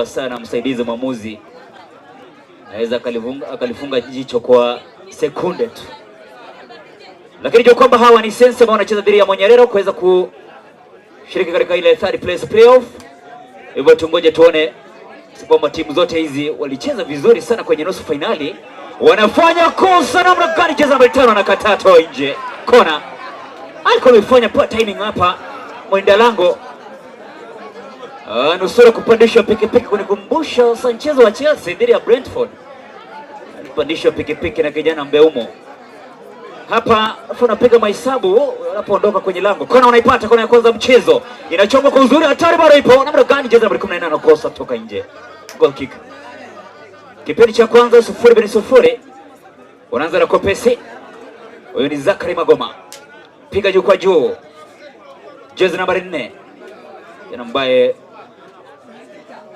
Sana msaidizi mwamuzi naweza akalifunga jicho kwa sekunde tu, lakini jua kwamba hawa ni Sense ambao wanacheza dhidi ya Monyerero kuweza kushiriki katika ile third place playoff. Hivyo tungoje tuone kwamba timu zote hizi walicheza vizuri sana kwenye nusu fainali. Wanafanya kosa namna gani? Cheza namba 5 anakataa, toa nje, kona. Alikuwa amefanya poor timing hapa mwenda lango. Nusura kupandishwa pikipiki kunikumbusha Sanchez wa Chelsea dhidi ya Brentford. Alipandishwa pikipiki na kijana Mbeumo. Hapa afu unapiga mahesabu unapoondoka kwenye lango. Kona unaipata, kona ya kwanza mchezo. Inachongwa kwa uzuri, hatari bado ipo. Namna gani? Jezi namba 14 anakosa toka nje. Goal kick. Kipindi cha kwanza 0-0. Wanaanza na Kopesi. Huyu ni Zakari Magoma. Piga juu kwa juu. Jezi nambari 4. Kijana ambaye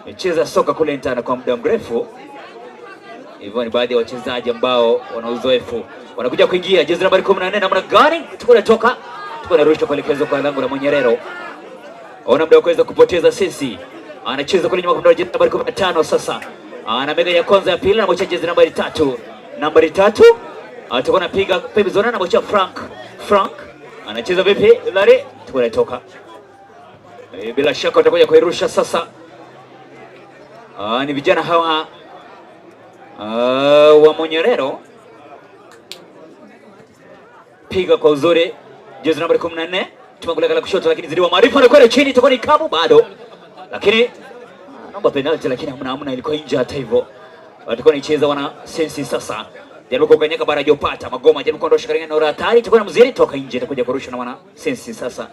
amecheza soka kule Intana kwa muda mrefu. Hivyo ni baadhi ya wachezaji ambao wana uzoefu. Wanakuja kuingia jezi nambari 14 namna gani? Tuko natoka. Tuko narusha kuelekezwa kwa lango la Monyerero. Ona muda wa kuweza kupoteza sisi. Anacheza kule nyuma kwa jezi nambari 15 sasa. Ana mega ya kwanza ya pili na mwacha jezi nambari 3. Nambari 3 atakuwa anapiga pembezoni na mwacha Frank. Frank anacheza vipi? Lari tuko natoka. Bila shaka watakuja kuirusha sasa. Ni vijana hawa wa Monyerero. Piga kwa uzuri jezi nambari 14 tumeangalia la kushoto, lakini zidiwa maarifa anakwenda chini, itakuwa ni kabu bado, lakini naomba penalty, lakini hamna, ilikuwa nje. Hata hivyo watakuwa nicheza wana sensi sasa. Jaribu kukanyaka bara jopata Magoma, jaribu kuondosha katika eneo la hatari, itakuwa na mziri toka nje, itakuja kurushwa na wana sensi sasa.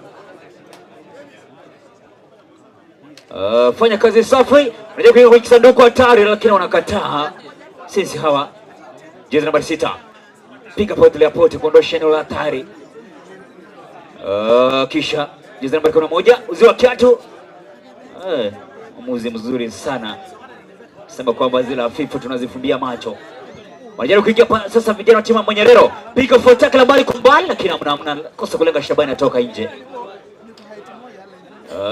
Fanya kazi safi, unajua kuingia kwenye kisanduku hatari, lakini wanakataa sensi hawa. Jezi nambari 6 piga pote ya pote kuondosha eneo la hatari. Kisha jezi nambari 11 uzi wa kiatu. Mwamuzi mzuri sana sema kwamba zile hafifu tunazifumbia macho. Wanajaribu kuingia sasa vijana wa timu ya Monyerero. Piga for tackle mbali kwa mbali, lakini hamna kosa kulenga Shabani atoka nje.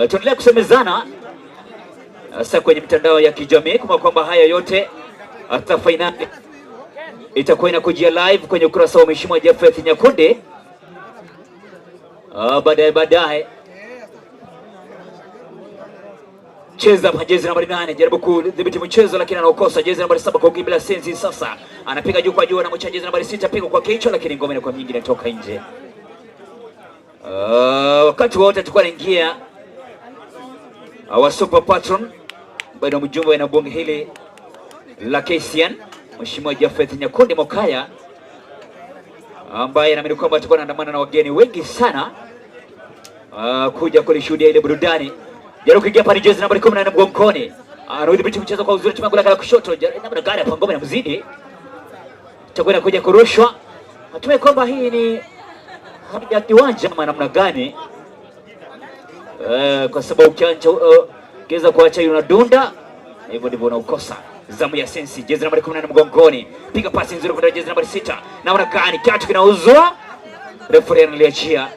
Tuendelea kusemezana sasa kwenye mitandao ya kijamii kwa kwamba haya yote hata fainali itakuwa inakujia live kwenye ukurasa wa Mheshimiwa Jafeth Nyakundi. Baadaye cheza hapa jezi nambari 8 jaribu kudhibiti mchezo lakini anaukosa. Jezi nambari 7 kwa kukimbilia Sensi sasa anapiga juu kwa juu na mwacha jezi nambari 6 pigo kwa kichwa, lakini ngome inakuwa nyingi inatoka nje. Wakati wote tulikuwa naingia wa Super Patron bado mjumbe wa bunge hili la KCN Mheshimiwa Jafeth Nyakundi Mokaya ambaye naamini kwamba atakuwa anaandamana na wageni wengi sana kuja kulishuhudia ile burudani. Jaribu kuingia pale jezi nambari 14 mgongoni. Anadhibiti mchezo kwa uzuri, tumegula kala kushoto. Namna gani hapa ngome inamzidi. Itakuwa inakuja kurushwa. Natumai kwamba hii ni hali ya kiwanja ama namna gani? Kwa sababu ukianza ukiweza kuacha unadunda, hivyo ndivyo unaukosa. Zamu ya Sensi, jezi nambari 14 mgongoni. Piga pasi nzuri kwenda jezi nambari 6. Namna gani kiatu kinauzwa? Referee analiachia.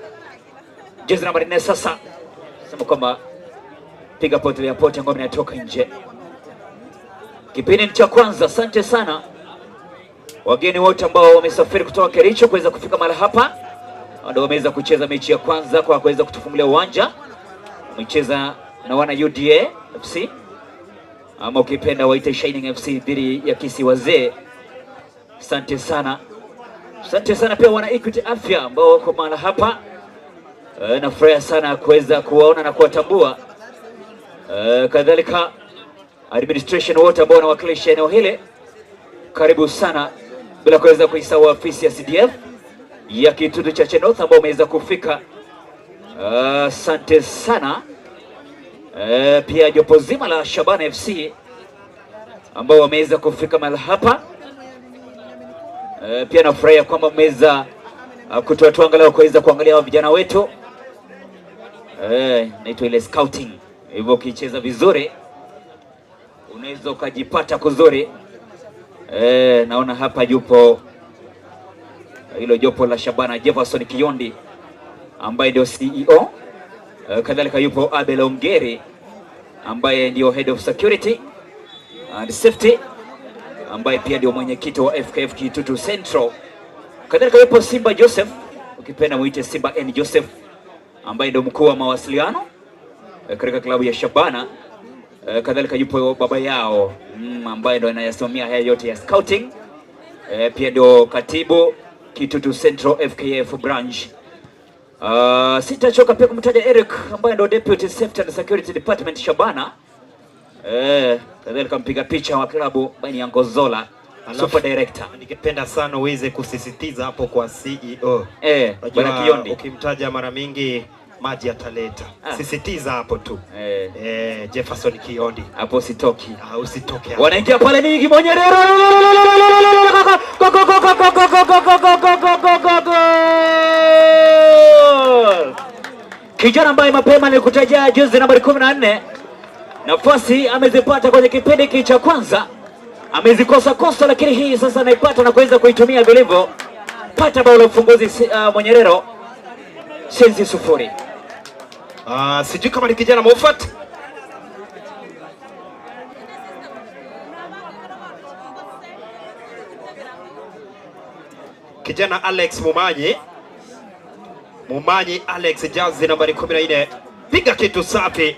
Jezi nambari 4 sasa. Sema kwamba piga pote ya pote, ngome inatoka nje. Kipindi cha kwanza. Asante sana wageni wote ambao wamesafiri kutoka Kericho kuweza kufika mahali hapa, ndio wameweza kucheza mechi ya kwanza kwa kuweza kutufungulia uwanja. Wamecheza na wana UDA FC ama ukipenda waite Shining FC dhidi ya Kisii Wazee. Asante sana, asante sana pia wana Equity Afya ambao wako mahali hapa. Nafurahi sana kuweza kuwaona na kuwatambua. Kadhalika administration wote ambao wanawakilisha eneo hili, karibu sana, bila kuweza kuisahau ofisi ya CDF ya Kitutu cha North ambao wameweza kufika. Asante sana. Pia jopo zima la Shabana FC ambao wameweza kufika mahali hapa. Pia nafurahia kwamba mmeweza kutoa tu angalau kuweza kuangalia vijana wetu. Naitwa ile scouting. Hivyo ukicheza vizuri unaweza ukajipata kuzuri. Naona hapa yupo hilo jopo la Shabana Jefferson Kiondi ambaye ndio CEO. Kadhalika yupo Abel Ongeri ambaye ndio head of security and safety, ambaye pia ndio mwenyekiti wa FKF Kitutu Central. Kadhalika yupo Simba Joseph, ukipenda muite Simba N Joseph, ambaye ndio mkuu wa mawasiliano katika klabu ya Shabana. Kadhalika yupo baba yao ambaye ndio anayasimamia haya yote ya scouting. Pia ndio katibu Kitutu Central FKF branch. Sitachoka pia kumtaja Eric ambaye ndio deputy safety and security department Shabana. Kadhalika mpiga picha wa klabu ambaye ni Angozola, super director. Ningependa sana uweze kusisitiza hapo kwa CEO. Bwana Kiondi. Ukimtaja mara mingi maji ataleta. Sisitiza hapo tu. Jefferson Kiondi. Hapo sitoki. Usitoke hapo. Wanaingia pale ni Kimonyerero. Kijana ambaye mapema nilikutajia jezi nambari 14, nafasi amezipata kwenye kipindi hiki cha kwanza, amezikosa kosa, lakini hii sasa anaipata na kuweza kuitumia vilivyo. Pata bao la ufunguzi Monyerero, Shenzi 0. Sijui kama ni kijana Moffat. Kijana Alex Mumanyi. Mumanyi Alex, jazi nambari 14. Piga kitu safi.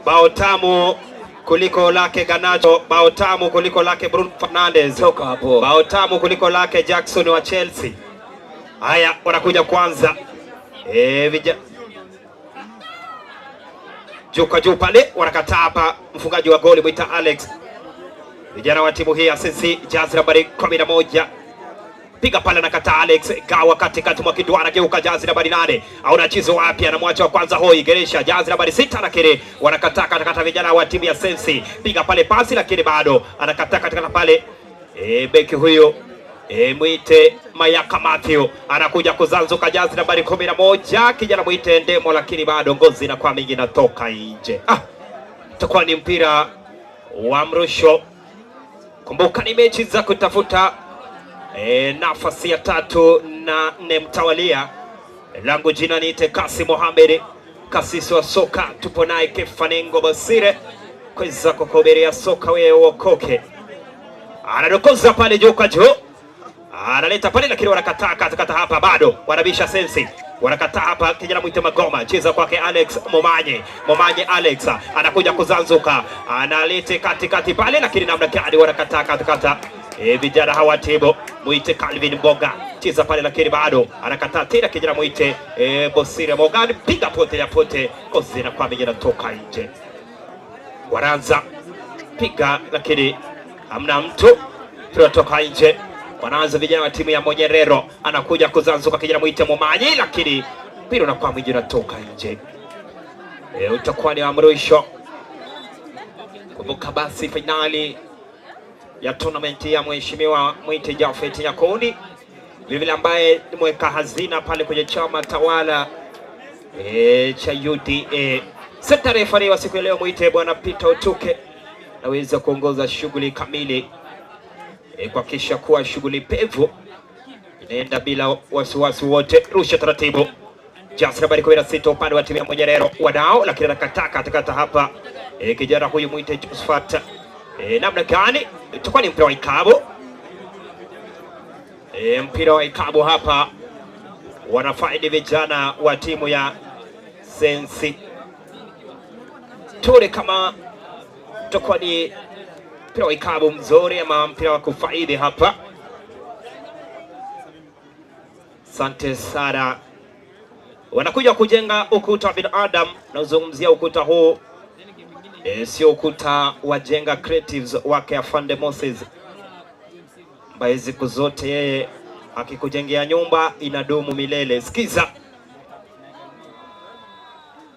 Bao tamu kuliko lake Ganacho, bao tamu kuliko lake Bruno Fernandes. Toka hapo. Bao tamu kuliko lake Jackson wa Chelsea. Haya, wanakuja kwanza. Juu kwa juu pale wanakataa hapa, mfungaji wa goli mwita Alex. Vijana wa timu hii ya Sensi, jazi nambari 11. Piga pale anakataa Alex, gawa katikati mwa kiduara, geuka jazi nambari 8. Aona chizo wapi, anamwacha wa kwanza Hoi Geresha, jazi nambari 6, lakini wanakataa katakata vijana wa timu ya Sensi. Piga pale pasi lakini bado anakataa katakata pale. Beki huyo mwite Mayaka Matthew anakuja kuzanzuka jazi nambari 11, kijana mwite Ndemo, lakini bado ngozi inakuwa mingi inatoka nje. Itakuwa ni mpira wa mrusho. Kumbuka ni mechi za kutafuta nafasi ya 3 na 4 mtawalia. Langu jina niite Kasi Mohamed, kasisi wa soka. Tupo naye Kefanengo Basire kweza kukuhubiria soka wewe uokoke. Anadokoza pale juu kwa juu, analeta pale lakini wanakataa katakata hapa, bado wanabisha Sensi. Wanakataa hapa, kijana mwite Magoma, cheza kwake Alex Momanye. Momanye Alex anakuja kuzanzuka, analete katikati pale lakini namna gani wanakataa katakata. Vijana hawa tibo mwite Calvin Mboga, cheza pale lakini bado anakataa tena, kijana mwite Bosire Morgan, piga pote ya pote, kozi na kwa mingine toka nje. Wanaanza piga lakini hamna mtu, tunatoka nje. Wanaanza vijana wa timu ya Monyerero, anakuja kuzanzuka kijana mwite Momanyi, lakini mpira unakuwa mwingi unatoka nje. Utakuwa ni amrisho. Kumbuka basi finali ya tournament ya Mheshimiwa Mwite Japhet Nyakundi, vile ambaye ni mweka hazina pale kwenye chama tawala cha UDA. Senta referee wa siku ya leo mwite Bwana Peter Otuke naweza kuongoza shughuli kamili kuhakikisha kuwa shughuli pevu inaenda bila wasiwasi wote. Rusha taratibu. Jasi nambari 16 upande wa timu ya Monyerero wadao, lakini anakataa katakata hapa. Kijana huyu mwite Josephat. Namna gani? Itakuwa ni mpira wa ikabu. Mpira wa ikabu hapa wanafaidi vijana wa timu ya Sensi. Tuone kama itakuwa ni mpira wa ikabu mzuri ama mpira wa kufaidi hapa. Asante sana. Wanakuja kujenga ukuta wa binadamu. Nazungumzia ukuta huu, sio ukuta wa Jenga Creatives wake Afande Moses, ambaye siku zote yeye akikujengea nyumba inadumu milele. Sikiza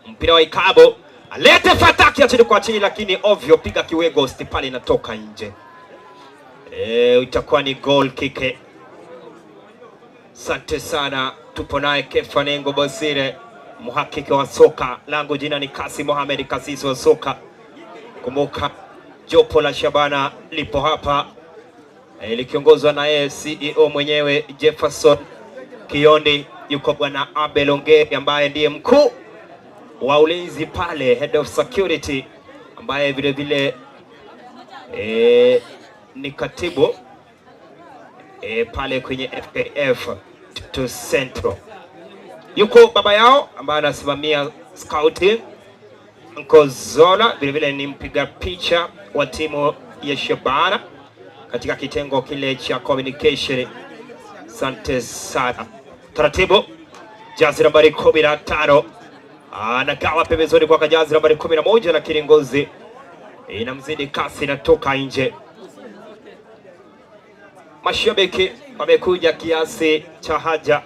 mpira wa ikabu, alete fataki ya chini kwa chini, lakini ovyo, piga kiwego pale inatoka nje. Itakuwa ni goal kick. Asante sana, tupo naye Kefanengo Basire, mhakiki wa soka. Langu jina ni Kasi Mohamed, kasisi wa soka. Kumbuka jopo la Shabana lipo hapa likiongozwa na yeye CEO mwenyewe Jefferson Kiondi. Yuko bwana Abel Ongeri ambaye ndiye mkuu wa ulinzi pale, head of security. ambaye vile vile ni katibu pale kwenye FKF to Central. Yuko baba yao ambaye anasimamia scouting Nkozola, vile vile ni mpiga picha wa timu ya Shabana katika kitengo kile cha communication. Asante sana. Taratibu, jazi nambari 15 anagawa pembezoni kwa jazi nambari 11, lakini ngozi inamzidi kasi, inatoka nje. Mashabiki wamekuja kiasi cha haja,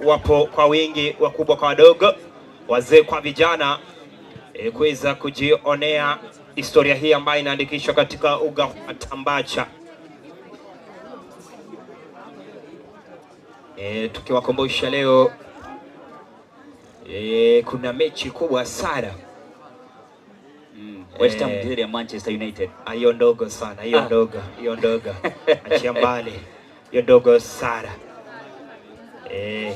wapo kwa wingi, wakubwa kwa wadogo, wazee kwa vijana, kuweza kujionea historia hii ambayo inaandikishwa katika uga wa Tambacha. Tukiwakumbusha leo kuna mechi kubwa sana. West Ham dhidi ya Manchester United. Hiyo ndogo sana, hiyo ndogo, hiyo ndogo. Achia mbali. Hiyo ndogo sana.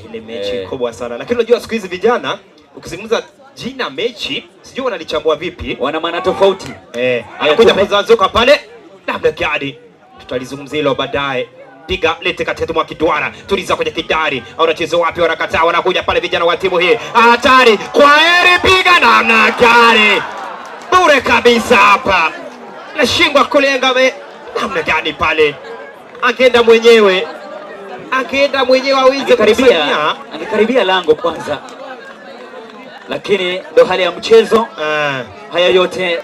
Ile mechi kubwa sana. Lakini unajua siku hizi vijana ukizungumza jina mechi, sijui wanalichambua vipi. Wana maana tofauti. Anakuja kuzazuka pale. Labda gadi. Tutalizungumzia hilo baadaye. Piga lete katikati mwa kiduara, tuliza kwenye kidari. Au wanacheza wapi? Wanakataa, wanakuja pale vijana wa timu hii. Hatari! Kwaheri, piga namna gani? Bure kabisa hapa. Nashindwa kulenga namna gani pale. Angeenda mwenyewe. Angeenda mwenyewe aweze kukaribia. Angekaribia lango kwanza. Lakini ndo hali ya mchezo. Haya yote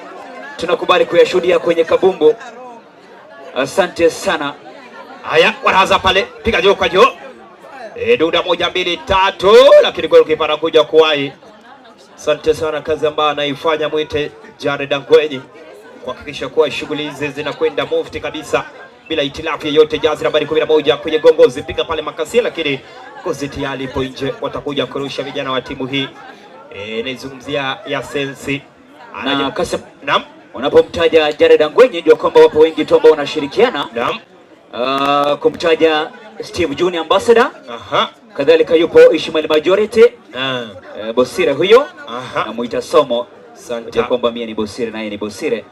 tunakubali kuyashuhudia kwenye kabumbu. Asante sana. Haya, wanaanza pale, piga juu kwa juu. Duda 1 2 3, lakini golikipa anakuja kuwahi. Asante sana, kazi ambayo anaifanya mwite Jared Angwenyi kuhakikisha kuwa shughuli hizi zinakwenda mufti kabisa bila itilafu yoyote. Jazi nambari 11 kwenye gongozi, piga pale makasia, lakini gozi tayari ipo nje. Watakuja kurusha vijana wa timu hii. Naizungumzia ya Sensi. Na Kasim, naam, unapomtaja Jared Angwenyi jua kwamba wapo wengi tu ambao wanashirikiana. Naam. Kumtaja Steve Junior Ambassador. Kadhalika yupo Ishmael Majority. Bosire huyo. Namuita Somo. Asante kwamba mimi ni Bosire naye ni Bosire.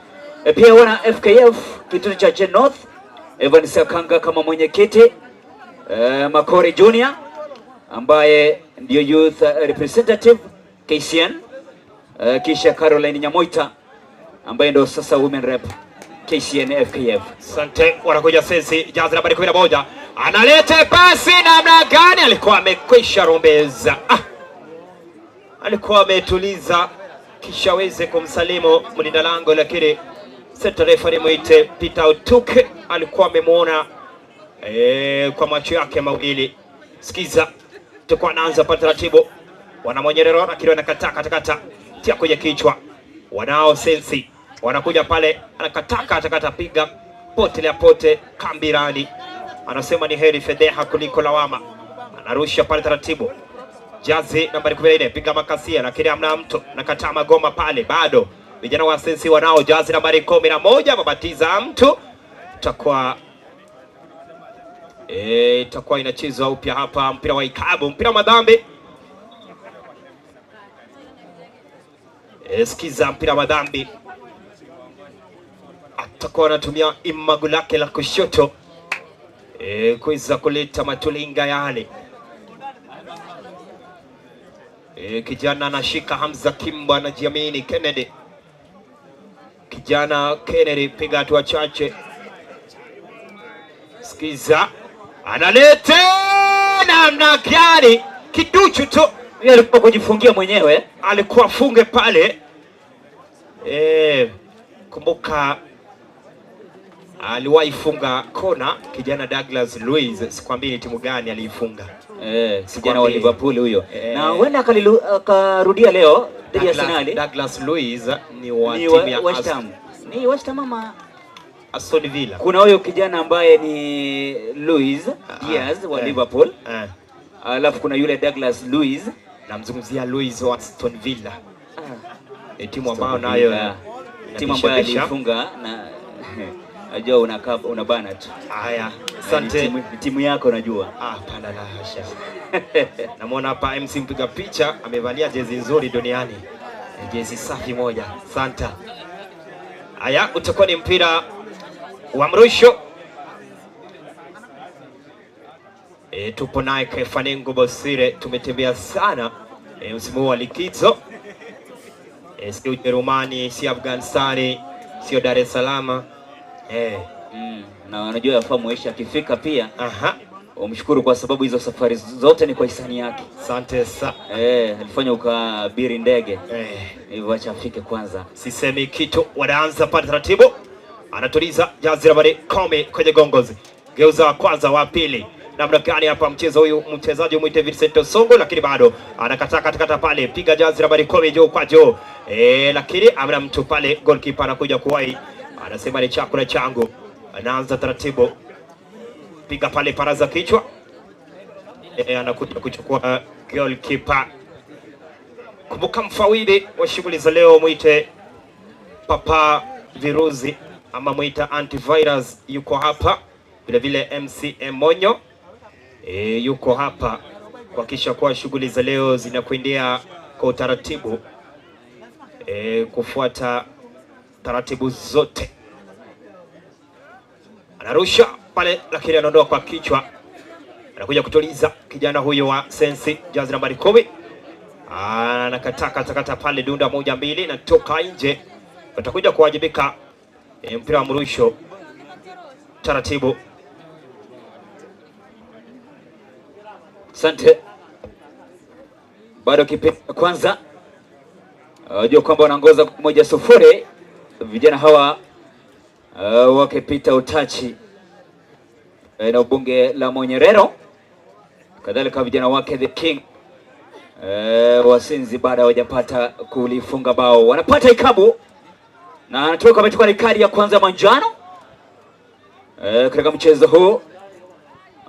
Pia wana FKF kituo cha Gen North, Evan Sakanga kama mwenyekiti, Makori Junior ambaye ndio youth representative KCN, kisha Caroline Nyamoita ambaye ndio sasa women rep KCN FKF. Asante, wanakuja Sensi, jazi nambari 11. Analete pasi namna gani? Alikuwa amekwisha rumbeza. Alikuwa ametuliza kisha aweze kumsalimu mlinda lango, lakini center referee muite Peter Otuke alikuwa amemuona kwa macho yake mawili. Sikiza, tutakuwa naanza pa taratibu. Wanamonyerero lakini wanakataa katakata, tia kwenye kichwa. Wanao Sensi wanakuja pale, anakataa katakata, piga pote la pote kambirani. Anasema ni heri fedheha kuliko lawama. Anarusha pale taratibu. Jazi nambari 14 piga makasia, lakini hamna mtu. Nakataa magoma pale, bado vijana wa Sensi wanao jazi nambari 11 mabatiza mtu. Itakuwa inachezwa upya hapa, mpira wa ikabu, mpira wa madhambi. Sikiza, mpira wa madhambi. Atakuwa anatumia imagu lake la kushoto kuweza kuleta matulinga yale. Kijana anashika Hamza Kimba, anajiamini Kennedy. Kijana Kennedy, piga hatua chache. Sikiza, analete namna gani? Kiduchu tu. Yeye alikuwa kujifungia mwenyewe, alikuwa funge pale. Kumbuka aliwahi funga kona kijana Douglas Luiz, sikwambii ni timu gani aliifunga. Kijana wa Liverpool huyo. Na huenda akarudia leo dhidi ya Arsenal. Douglas Luiz ni wa timu ya West Ham. Ni West Ham ama Aston Villa. Kuna huyo kijana ambaye ni Luiz Diaz wa Liverpool. Alafu kuna yule Douglas Luiz. Namzungumzia Luiz wa Aston Villa. Ni timu ambayo nayo timu ambayo alifunga na najua unakaa unabana tu. Haya, asante. Timu yako najua. Hapana la hasha. Namuona hapa MC mpiga picha amevalia jezi nzuri duniani. Jezi safi moja. Santa. Haya, utakuwa ni mpira wa mrusho. Tupo naye Kefanengo Bosire, tumetembea sana msimu huu wa likizo. Sio Ujerumani, sio Afghanistani, sio Dar es Salaam. Na unajua yafaa Mweisha akifika pia Aha, umshukuru kwa sababu hizo safari zote ni kwa hisani yake. Asante sana. Alifanya ukaabiri ndege. Hivyo acha afike kwanza. Sisemi kitu, wanaanza pale taratibu. Anatuliza jazi nambari 10 kwenye gongozi. Geuza wa kwanza, wa pili. Namna gani hapa mchezo huyu, mchezaji mwite Vincent Osongo, lakini bado anakataa katakata pale, piga jazi nambari 10 juu kwa juu. Lakini amna mtu pale, goalkeeper anakuja kuwahi. Anasema ni chakula changu. Anaanza taratibu. Piga pale paraza kichwa. Anakuja kuchukua goalkeeper. Kumbuka mfawidhi wa shughuli za leo mwite Papa Viruzi ama mwita Antivirus yuko hapa, vile vile MC Monyo yuko hapa kuhakikisha kuwa shughuli za leo zinakuendea kwa utaratibu, kufuata taratibu zote. Anarusha pale lakini anaondoa kwa kichwa. Anakuja kutuliza kijana huyo wa Sensi, jazi nambari 10. Anakataa katakata pale, dunda moja mbili na toka nje. Watakuja kuwajibika. Mpira wa mrusho taratibu. Asante. Bado kipindi cha kwanza. Unajua kwamba wanaongoza 1-0 vijana hawa wakipita utachi na ubunge la Monyerero, kadhalika vijana wake The King Wasinzi baada hawajapata kulifunga bao, wanapata ikabu na anatoka, amechukua kadi ya kwanza manjano katika mchezo huu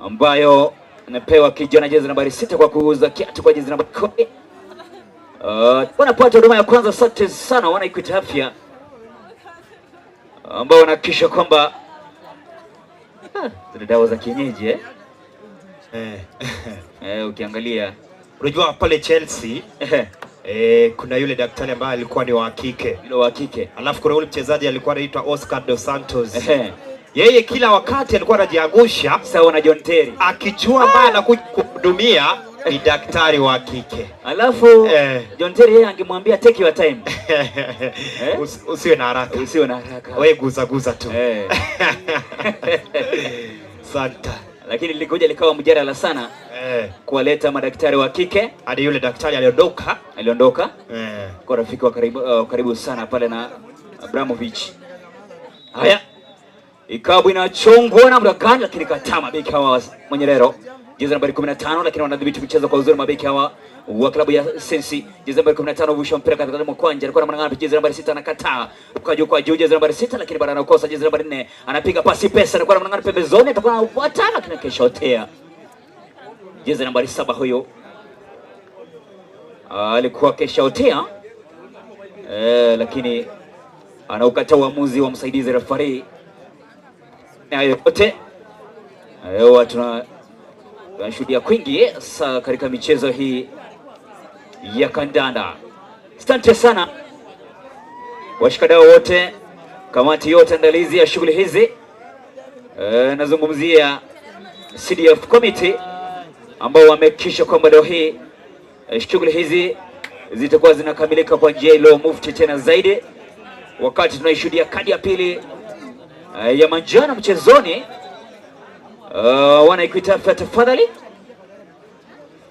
ambayo anapewa kijana jezi nambari 6 kwa kuuza kiatu kwa jezi nambari 10. Wanapata huduma ya kwanza. Asante sana wana Equity Afya ambao wanahakikisha kwamba zile dawa za kienyeji ukiangalia Unajua pale Chelsea kuna yule daktari ambaye alikuwa ni wa kike. Yule wa kike. Alafu kuna yule mchezaji alikuwa anaitwa Oscar dos Santos. Yeye kila wakati alikuwa anajiangusha sawa na John Terry, akijua ambaye anakuja kuhudumia ni daktari wa kike. Alafu John Terry yeye angemwambia take your time. Usiwe na haraka. Usiwe na haraka. Wewe guza guza tu. Santa. Lakini lilikuja likawa mjadala sana. Kuwaleta madaktari wa kike. Hadi yule daktari aliondoka. Aliondoka. Kwa rafiki wa karibu sana pale na Abramovich. Haya. Ikabu inachongwa na Mragani lakini kataa mabeki hawa Monyerero. Jezi nambari 15 lakini wanadhibiti mchezo kwa uzuri mabeki hawa wa klabu ya Sensi. Jezi nambari 15 vusha mpira katika mkwanja, alikuwa anamng'ang'ana jezi nambari 6 anakataa. Kwa juu kwa juu jezi nambari 6 lakini bado anakosa jezi nambari 4. Anapiga pasi pesa, alikuwa anamng'ang'ana pembezoni, atakuwa anafuata lakini keshotea. Jezi nambari 7 huyo alikuwa keshotea. Lakini anaukataa uamuzi wa msaidizi referee. Na yote leo tunashuhudia kwingi sasa katika michezo hii ya kandanda. Asante sana washikadau wote, kamati yote andalizi ya shughuli hizi. Nazungumzia CDF committee ambao wamehakikisha kwamba leo hii shughuli hizi zitakuwa zinakamilika kwa njia iliyo mufti tena zaidi, wakati tunaishuhudia kadi ya pili ya manjano mchezoni. Wana Equity Afya, tafadhali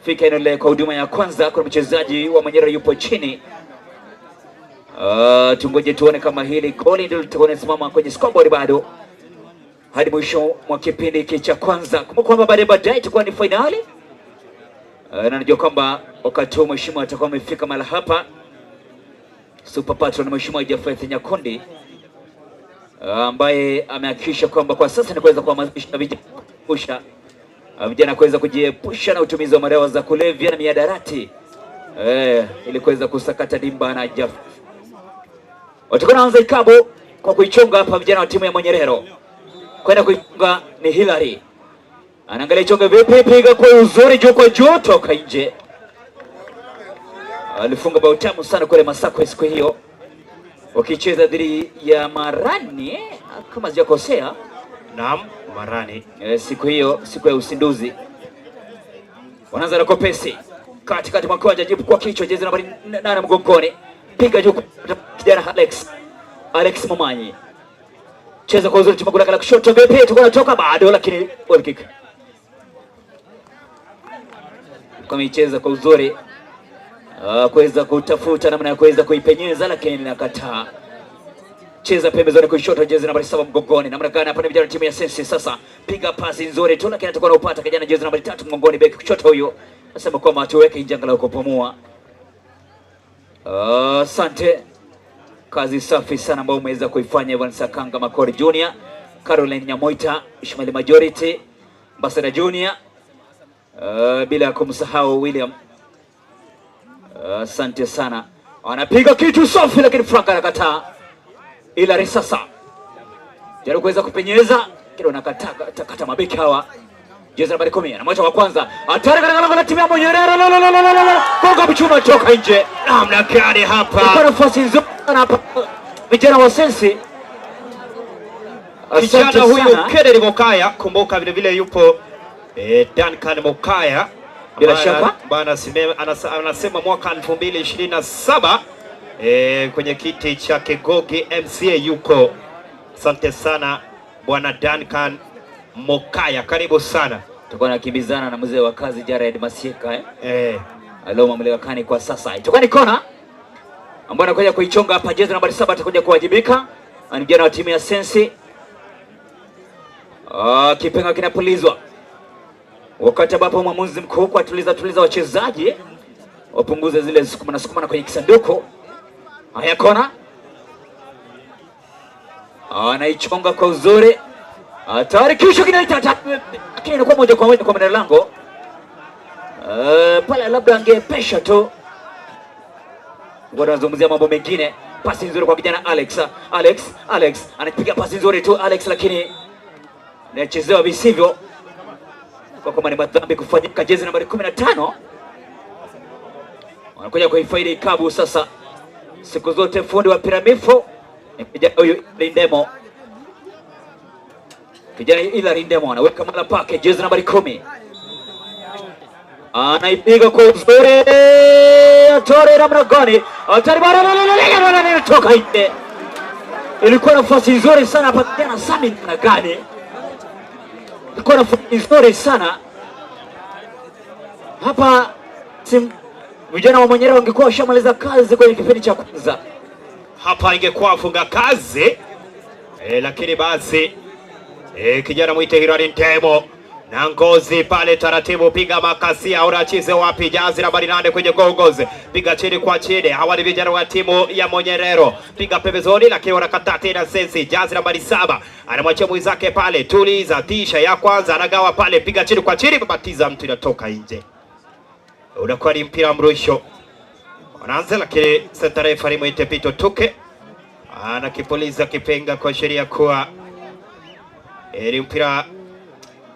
fika eneo kwa huduma ya kwanza. Kuna mchezaji wa Manyara yupo chini. Tungoje tuone kama hili goli ndio litakuwa linasimama kwenye scoreboard bado hadi mwisho mwa kipindi hiki cha kwanza. Kumbuka kwamba baadaye itakuwa ni finali. Na najua kwamba wakati huu mheshimiwa atakuwa amefika mahali hapa, Super Patron Mheshimiwa Jafeth Nyakundi, ambaye amehakikisha kwamba kwa sasa ni kuweza kuhamasisha vijana kuweza kujiepusha na utumizi wa madawa za kulevya na mihadarati, ili kuweza kusakata dimba na Jafeth. Watakuwa wanaanza ikabu kwa kuichonga hapa vijana wa timu ya Monyerero. Kwenda kuichonga ni Hillary. Anaangalia ichonga vipi, piga kwa uzuri juu kwa juu, toka nje. Alifunga bao tamu sana kule Masako siku hiyo. wakicheza dhidi ya Marani kama sijakosea. Naam, Marani. Siku hiyo, siku ya usinduzi. Wanaanza na Kopesi katikati mwa kiwanja, jibu kwa kichwa, jezi nambari 8 mgongoni, piga juu kijana Alex, Alex Momanyi, cheza kwa uzuri, timu la kushoto, vipi, tuko natoka bado, lakini goal kick kwa micheza kwa uzuri, kuweza kutafuta namna ya kuweza kuipenyeza, lakini inakataa. Cheza pembezoni kushoto, jezi nambari 7 mgongoni. Namna gani hapa ni vijana timu ya Sensi sasa. Piga pasi nzuri tu, lakini atakuwa anaupata kijana jezi nambari 3 mgongoni, beki kushoto huyo. Nasema kwamba tuweke nje angalau kupumua. Asante. Kazi safi sana ambayo umeweza kuifanya Ivan Sakanga Makori Junior, Caroline Nyamoita, Ishmael Majority, Ambassador Junior, bila kumsahau William. Asante sana. Anapiga kitu safi, lakini Frank anakataa. Ila risasa jaribu kuweza kupenyeza, kile wanakataa kata mabeki hawa. Jezi nambari 10 anamwacha wa kwanza, hatari katika lango la timu ya Monyerere, la la la la la, gonga mchuma toka nje. Namna gani hapa? Kwa nafasi nzuri sana hapa vijana wa Sensi. Kijana huyu Kennedy Mokaya, kumbuka vile vile yupo Duncan Mokaya bila shaka ambaye anasema mwaka 2027 kwenye kiti cha Kegogi MCA yuko. Asante sana bwana Duncan Mokaya, karibu sana. Tutakuwa nakimbizana na mzee wa kazi Jared Masieka alio mamlakani kwa sasa. Itakuwa ni kona ambayo anakuja kuichonga hapa, jezi nambari 7 atakuja kuwajibika. Ni vijana wa timu ya Sensi. Kipenga kinapulizwa wakati ambapo mwamuzi mkuu kwa tuliza wachezaji wapunguze zile sukuma na kwenye kisanduku. Haya, kona anaichonga kwa uzuri, hatari, kisha kinaita, lakini inakuwa moja kwa moja kwa mlinda lango. Pale labda angepesha tu. Wanazungumzia mambo mengine. Pasi nzuri kwa kijana Alex. Alex anapiga pasi nzuri tu Alex, lakini anachezewa visivyo kwa kama ni madhambi kufanyika. Jezi nambari 15 wanakuja kuifaidi ikabu sasa. Siku zote fundi wa piramifo ni kijana huyu Lindemo. Kijana ila Lindemo anaweka mala pake, jezi nambari 10 anaipiga kwa uzuri, atore namna gani, atari bara toka nje. Ilikuwa nafasi nzuri sana hapa kijana Sami, namna gani, ilikuwa nafasi nzuri sana hapa. Vijana wa Manyara wangekuwa washamaliza kazi kwenye kipindi cha kwanza, hapa ingekuwa funga kazi lakini basi kijana mwite Hilary Ntemo na ngozi pale taratibu, piga makasia, unachize wapi? Jazi nambari 8 kwenye gongozi, piga chini kwa chini. Hawa ni vijana wa timu ya Monyerero, piga pembezoni, lakini wanakataa tena. Sensi, jazi nambari 7 anamwachia mwenzake pale, tuliza tisha ya kwanza, anagawa pale, piga chini kwa chini, babatiza mtu, inatoka nje, unakuwa ni mpira mrusho. Wanaanza, lakini center referee mwite Pito Tuke anakipuliza kipenga kwa sheria kuwa ni mpira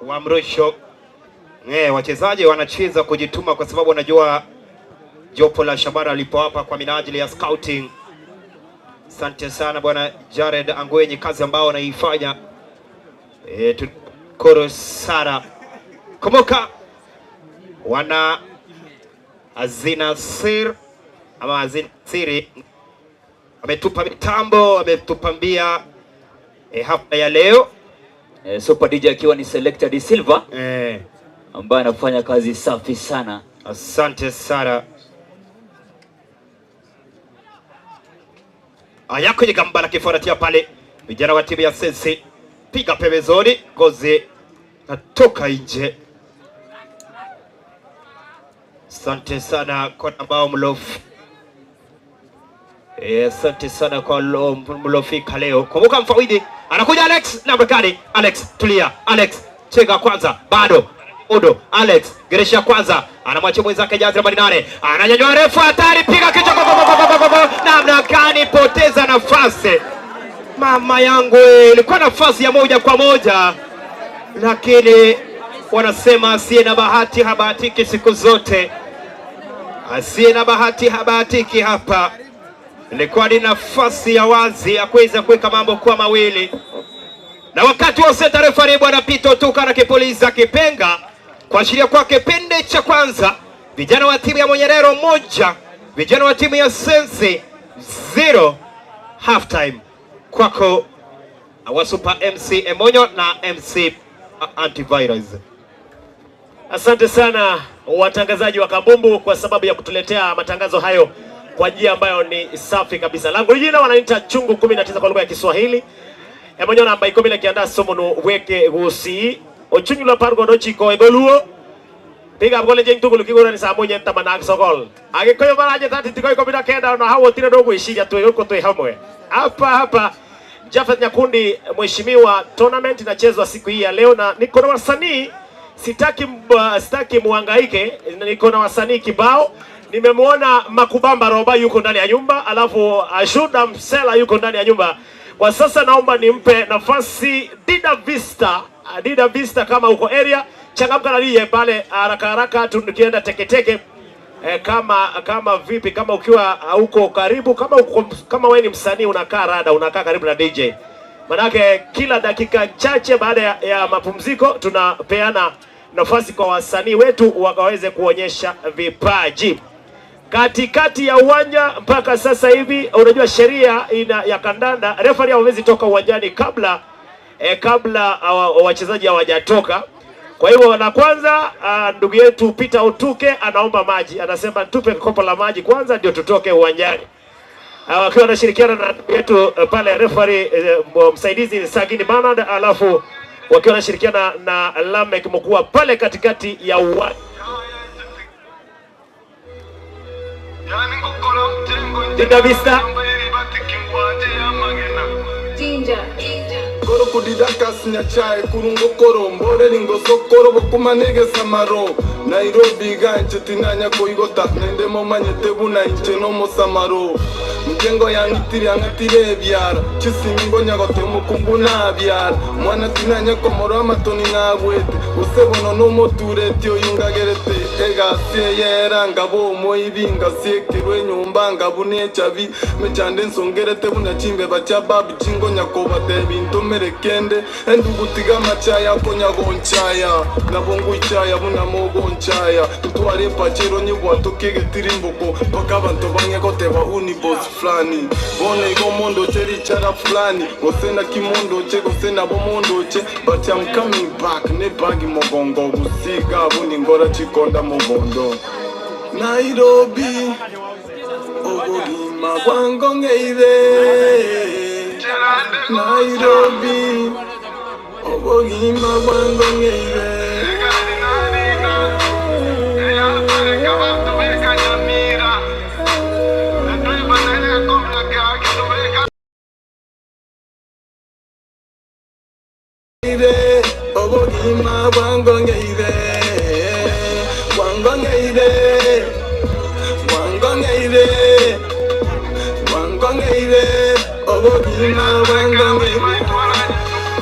wa mrusho. Wachezaji wanacheza kujituma kwa sababu wanajua jopo la Shabana lipo hapa kwa minajili ya scouting. Asante sana bwana Jared Angwenyi, kazi ambao wanaifanya. Tukuru sana. Kumbuka wana Azina Sir ama Azina Siri ametupa mitambo, ametupambia hafla ya leo. Super DJ akiwa ni Selector D Silva ambaye anafanya kazi safi sana. Asante sana. Aya, kwenye gamba la kifuatia pale vijana wa timu ya Sensi, piga pembezoni, gozi natoka nje. Asante sana kwa ambao mlofu. Asante sana kwa mlofika leo. Kumbuka mfawidhi anakuja Alex na Bakari. Alex tulia, Alex chega kwanza, bado Odo Alex geresha kwanza, anamwachia mwenzake jazi nambari 8, ananyanyua refu, hatari, piga kichwa, namna gani, poteza nafasi. Mama yangu, ilikuwa nafasi ya moja kwa moja, lakini wanasema asiye na bahati habahatiki siku zote, asiye na bahati habahatiki hapa. Ilikuwa ni nafasi ya wazi ya kuweza kuweka mambo kuwa mawili, na wakati wa center referee bwana Pito Tuka anakipuliza kipenga kuashiria kwa kipindi cha kwanza, vijana wa timu ya Monyerero 1, vijana wa timu ya Sensi 0. Half time kwako wa Super MC Emonyo na MC Antivirus. Asante sana watangazaji wa Kabumbu kwa sababu ya kutuletea matangazo hayo kwa njia ambayo ni safi kabisa. Langu jina wananiita Chungu 19 kwa lugha ya Kiswahili. Emonyo namba 19 somo weke gusi. Ochunyu la pargo dochiko egoluo. Piga gole jeng tugulu kigura ni saa moja 89. Agikuyu maraje tati tiko 19 na hau tire ndugwiciria twi guku twi hamwe. Hapa hapa Jafet Nyakundi, mheshimiwa, tournament inachezwa siku hii ya leo na niko na wasanii, sitaki muhangaike, niko na wasanii kibao. Nimemwona Makubamba Roba yuko ndani ya nyumba, alafu Ashuda Msela yuko ndani ya nyumba. Kwa sasa naomba nimpe nafasi Dida Vista. Dida Vista, kama uko area, changamka na DJ pale haraka haraka, tukienda teketeke. Kama vipi, kama ukiwa uko karibu, kama wewe ni msanii unakaa rada, unakaa karibu na DJ. Manake kila dakika chache baada ya mapumziko tunapeana nafasi kwa wasanii wetu wakaweze kuonyesha vipaji. Katikati ya uwanja mpaka sasa hivi, unajua sheria ya kandanda, referee hawezi toka uwanjani kabla wachezaji hawajatoka. Kwa hivyo la kwanza, ndugu yetu Peter Otuke anaomba maji, anasema tupe kopo la maji kwanza ndio tutoke uwanjani. Wakiwa wanashirikiana na ndugu yetu pale referee msaidizi Sagini Bernard, alafu wakiwa wanashirikiana na Lamek Mkua pale katikati ya uwanja. Dinda Vista. Koro kudidaka sinyachae kurungo koro mbore ringo sokoro bokumanege samaro Nairobi ganche tinanya koigota nende momanyete buna inche no mosamaro Mjengo yangitiri angatire biara chisimbo nyagote mukumbu na biara mwana tinanya komoro amatoni ngabwete usebono no motureti oyungagerete egasie yeranga bomo ibinga siekirwe nyumba ngabune chabi mechande nsongerete buna chimbe bacha babu chingo nyakoba tebinto merekende endugutiga machaya konyagonchaya nabongo ichaya buna mogonchaya tutware pachero nyibwato kegetirimboko paka bantu bangegoteba uni boss fulani bone go mondo cherichara fulani gosena kimondo che gosena bomondo che but I'm coming back ne bagi mogongo gusiga buni ngora chikonda mogondo Nairobi obogima bwango ngeire Nairobi obogima bwango ngeire obogima bwango ngeire bwango ngeire bwango ngeire bwango ngeire obogima bwango ngeire.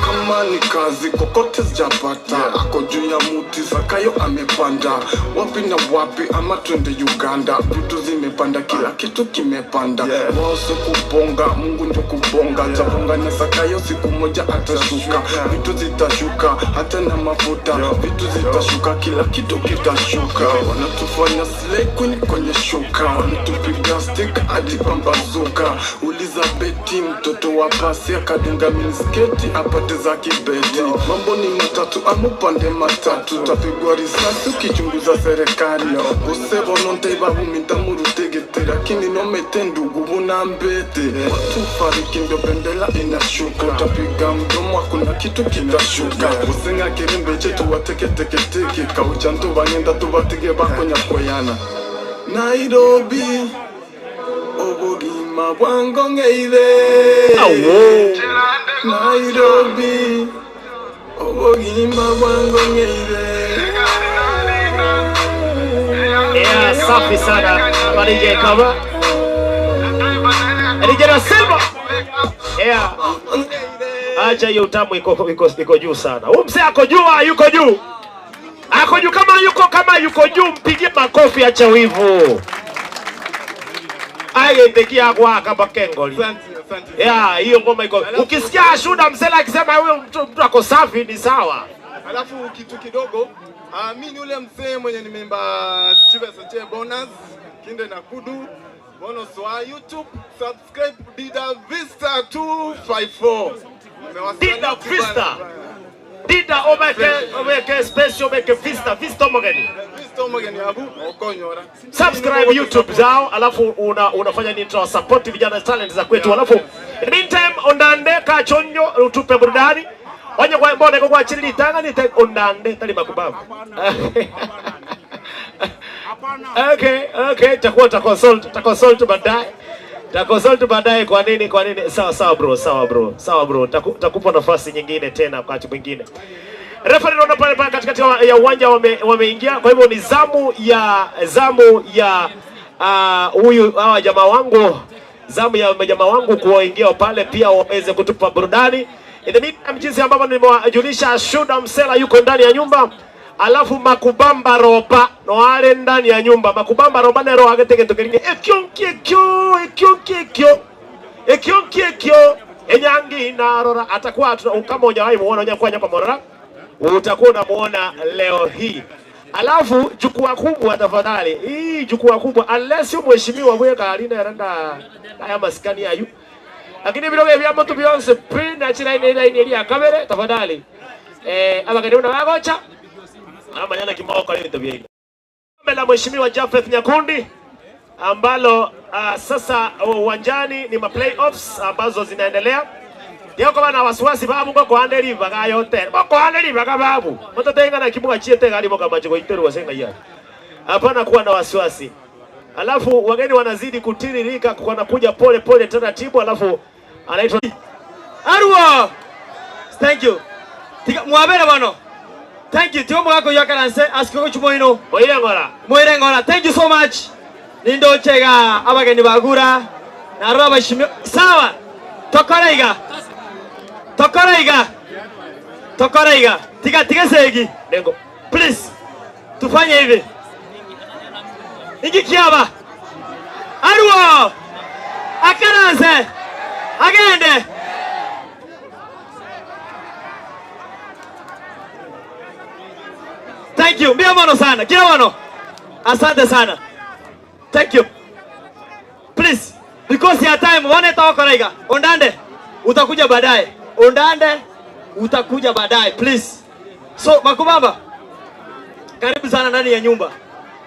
Kama ni kazi kokote sijapata, ako juu ya muti Zakayo amepanda. Wapi na wapi ama twende Uganda, vitu zimepanda, kila kitu kimepanda. Wao si kubonga, Mungu ndio kubonga. Tabonga na Zakayo siku moja atashuka. Vitu zitashuka, hata na mafuta. Vitu zitashuka, kila kitu kitashuka. Wanatufanya slay queen kwenye shuka, wanatupiga stick hadi pambazuka. Uliza Betty mtoto wa pasi akadunga minisketi apate za kibeti. Mambo ni matatu amupande matatu, tapigwa risasi ukichunguza serikali. Usebo nonte babu mitamurutegete, lakini nomete ndugu bunambete. Watu fariki ndio bendera inashuka, utapiga mdomo hakuna kitu kitashuka. Usenga kirimbe chetu wateke teke teke, kauchantu bangenda tubatige bakonya koyana. Nairobi obogima bwango ngeire Nairobi obogima bwango ngeire. Yeah, safi sana DJ cover. DJ Silva. Yeah. Acha hiyo utamu iko juu sana. Huyu mzee ako juu, yuko juu. Ako juu, kama yuko juu mpigie makofi, acha wivu. Ayendekia kwa kama kengoli. Asante, asante. Yeah, hiyo ngoma iko. Ukisikia Shuda Msela akisema huyo mtu ako safi ni sawa. Alafu kitu kidogo, mi ni ule mzee mwenye nimeimba Chive bonus, Kinde na Kudu, bonus wa YouTube, subscribe Dida Vista 254. Dida Vista. Dida omeke special omeke Vista, Vista omogeni. Vista omogeni abu okonyora. Subscribe YouTube zao, alafu unafanya nini, tuna support vijana talent za kwetu. Alafu in the meantime ondande kachonyo utupe burudani. Onye kwa mbona kwa chini tanga ni ondande tali makubabu. Okay, takuwa ta baadaye. Ta consult baadaye kwa nini. Sawa bro. Takupa nafasi nyingine tena wakati mwingine. Referee naona pale pale katikati ya uwanja wameingia. Kwa hivyo ni zamu ya huyu hawa jamaa wangu, zamu ya jamaa wangu kuingia pale pia waweze kutupa burudani. In the meantime, jinsi ambavyo nimewajulisha, Shuda Msela yuko ndani ya nyumba. Alafu Makubamba Roba no ale ndani ya nyumba. Makubamba Roba nero agetege tukiringe ekyo enyangi narora atakuwa kama hujawahi muona hujakuwa nyapa morora utakuwa unamuona leo hii. Alafu jukwaa kubwa tafadhali. Hii jukwaa kubwa unless mheshimiwa mweka alina randa haya maskani ayu. Lakini vile vya mtu Beyonce pin na chira ile ile ya kamera tafadhali. Abageni una wagocha. Ama jana kimao kwa nini tabia hii. La mheshimiwa Japheth Nyakundi ambalo sasa uwanjani ni ma playoffs ambazo zinaendelea. Ndio kwa na wasiwasi babu kwa kuandeli baga yote. Kwa kuandeli baga babu. Mtoto na kibuga chiete gari moka macho iteru wasenga ya. Hapana kuwa na wasiwasi. Alafu wageni wanazidi kutiririka wanakuja pole pole taratibu, alafu anaitwa Arua. Thank you. Tika muabere bano. Thank you. Tiwo mwako yakaranse asiko chumoino. Moirengora. Moirengora. Thank you so much. Nindo chega abageni bagura. Narwa bashimi. Sawa. Tokoraiga. Tokoraiga. Tika tika segi. Nengo. Please. Tufanye hivi. Ingi kiaba. Arua. Akaranse. Agende. Thank you. Mia mano sana. Kila mano. Asante sana. Thank you. Please. Because ya time wane tawakoraiga. Ondande. Utakuja baadaye. Ondande. Utakuja baadaye. Please. So Makubamba. Karibu sana ndani ya nyumba.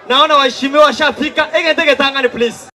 Naona waheshimiwa washafika. Ege tege tangani please.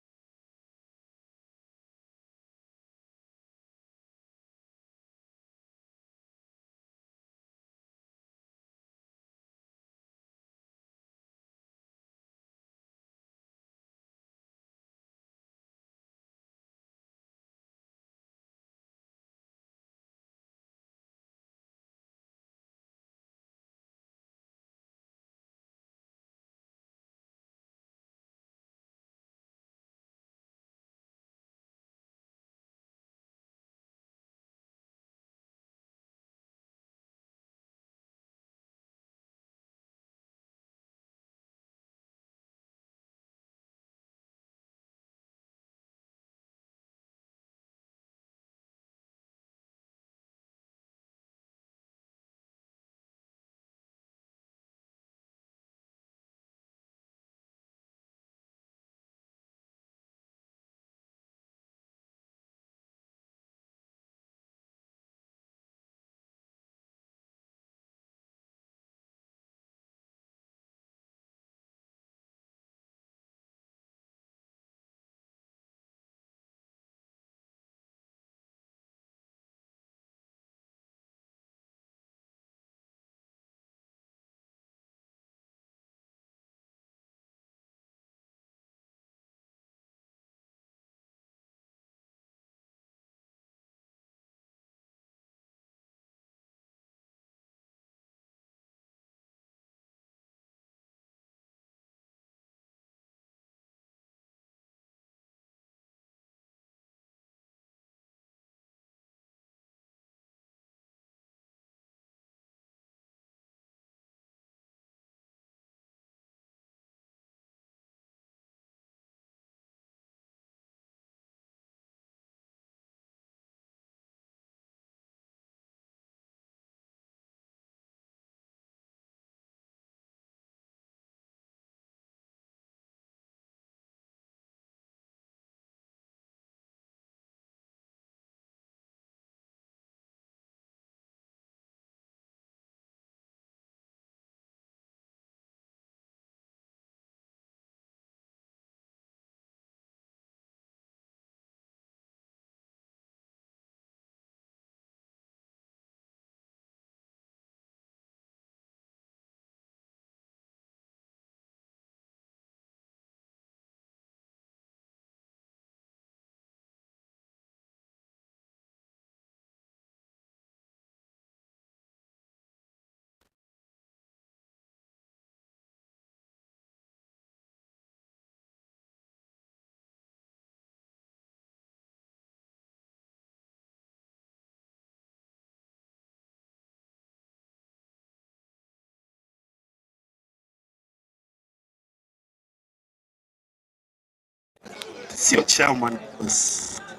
Sio chairman.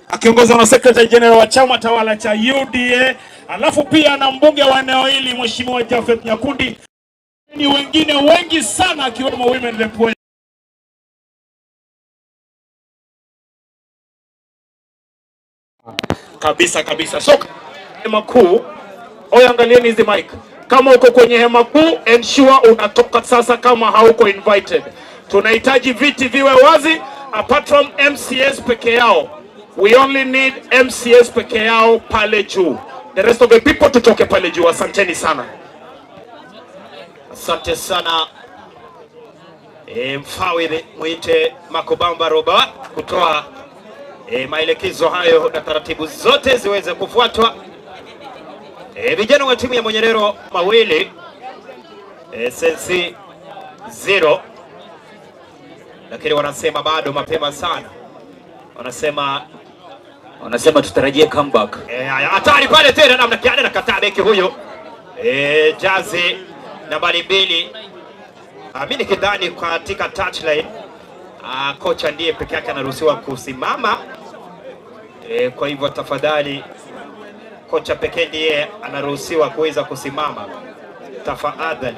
Akiongozwa na Secretary General wa chama tawala cha UDA, alafu pia na mbunge wa eneo hili Mheshimiwa Jafeth Nyakundi, ni wengine wengi sana akiwemo Women Rep. Kabisa kabisa. So hema kuu, oya, angalieni hizi mic. Kama uko kwenye hema kuu, ensure unatoka sasa kama hauko invited. Tunahitaji viti viwe wazi apart from MCS peke yao. We only need MCS peke yao pale juu. The rest of the people tutoke pale juu. Asanteni sana. Asante sana mfawidhi mwite Makobamba Roba kutoa maelekezo hayo na taratibu zote ziweze kufuatwa. Vijana wa timu ya Monyerero mawili Sensi 0, lakini wanasema bado mapema sana, wanasema tutarajie comeback. Hatari pale tena, namna gani anakataa beki huyo jazi nambari 2. Mimi nikidhani katika touchline kocha ndiye peke yake anaruhusiwa kusimama. Kwa hivyo tafadhali kocha pekee ndiye anaruhusiwa kuweza kusimama, tafadhali.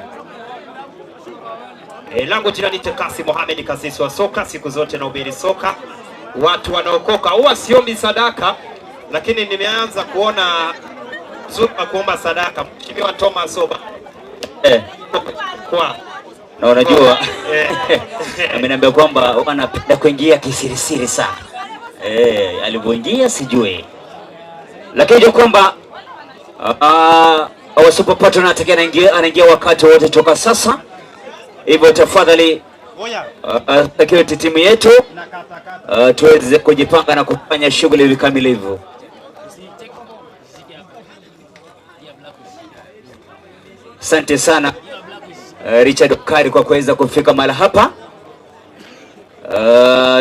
Langu jina ni Tekasi Mohamed, kasisi wa soka, siku zote nahubiri soka, watu wanaokoka. Huwa siombi sadaka, lakini nimeanza kuona zuri kuomba sadaka. Mheshimiwa Thomas Oba kwa na unajua ameniambia kwamba wanapenda kuingia kisirisiri sana. Alivyoingia sijui, lakini ndio kwamba our super patron anaingia wakati wote toka sasa. Hivyo tafadhali security team yetu tuweze kujipanga na kufanya shughuli vikamilifu. Asante sana Richard Okari kwa kuweza kufika mahali hapa.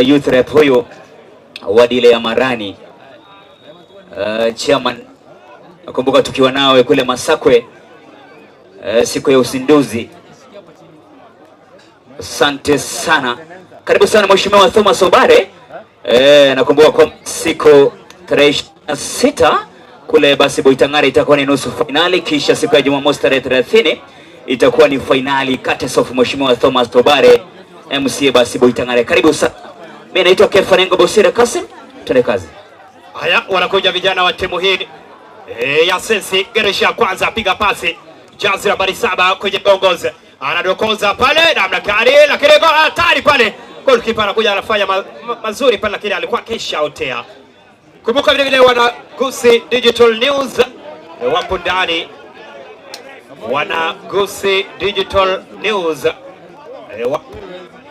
Youth rep huyo wadi ile ya Marani, chairman, nakumbuka tukiwa nawe kule Masakwe siku ya uzinduzi. Asante sana, karibu sana Mheshimiwa Thomas Obare. Nakumbuka kwa siku tarehe 26 kule basi Boitangare itakuwa ni nusu finali, kisha siku ya Jumamosi tarehe 30 itakuwa ni finali courtesy of Mheshimiwa Thomas Obare MCA basi Boitangare. Karibu sana. Mimi naitwa Kefa Bosire Kasim, twende kazi. Haya, wanakuja vijana wa timu hii ya Sensi. Geresha kwanza, piga pasi jazi nambari 7 kwenye gongozi, anadokoza pale namna gani, lakini hatari pale, goalkeeper anakuja anafanya mazuri pale, lakini alikuwa kesha otea. Kumbuka vile vile wana Gusii Digital News wapo ndani, wana Gusii Digital News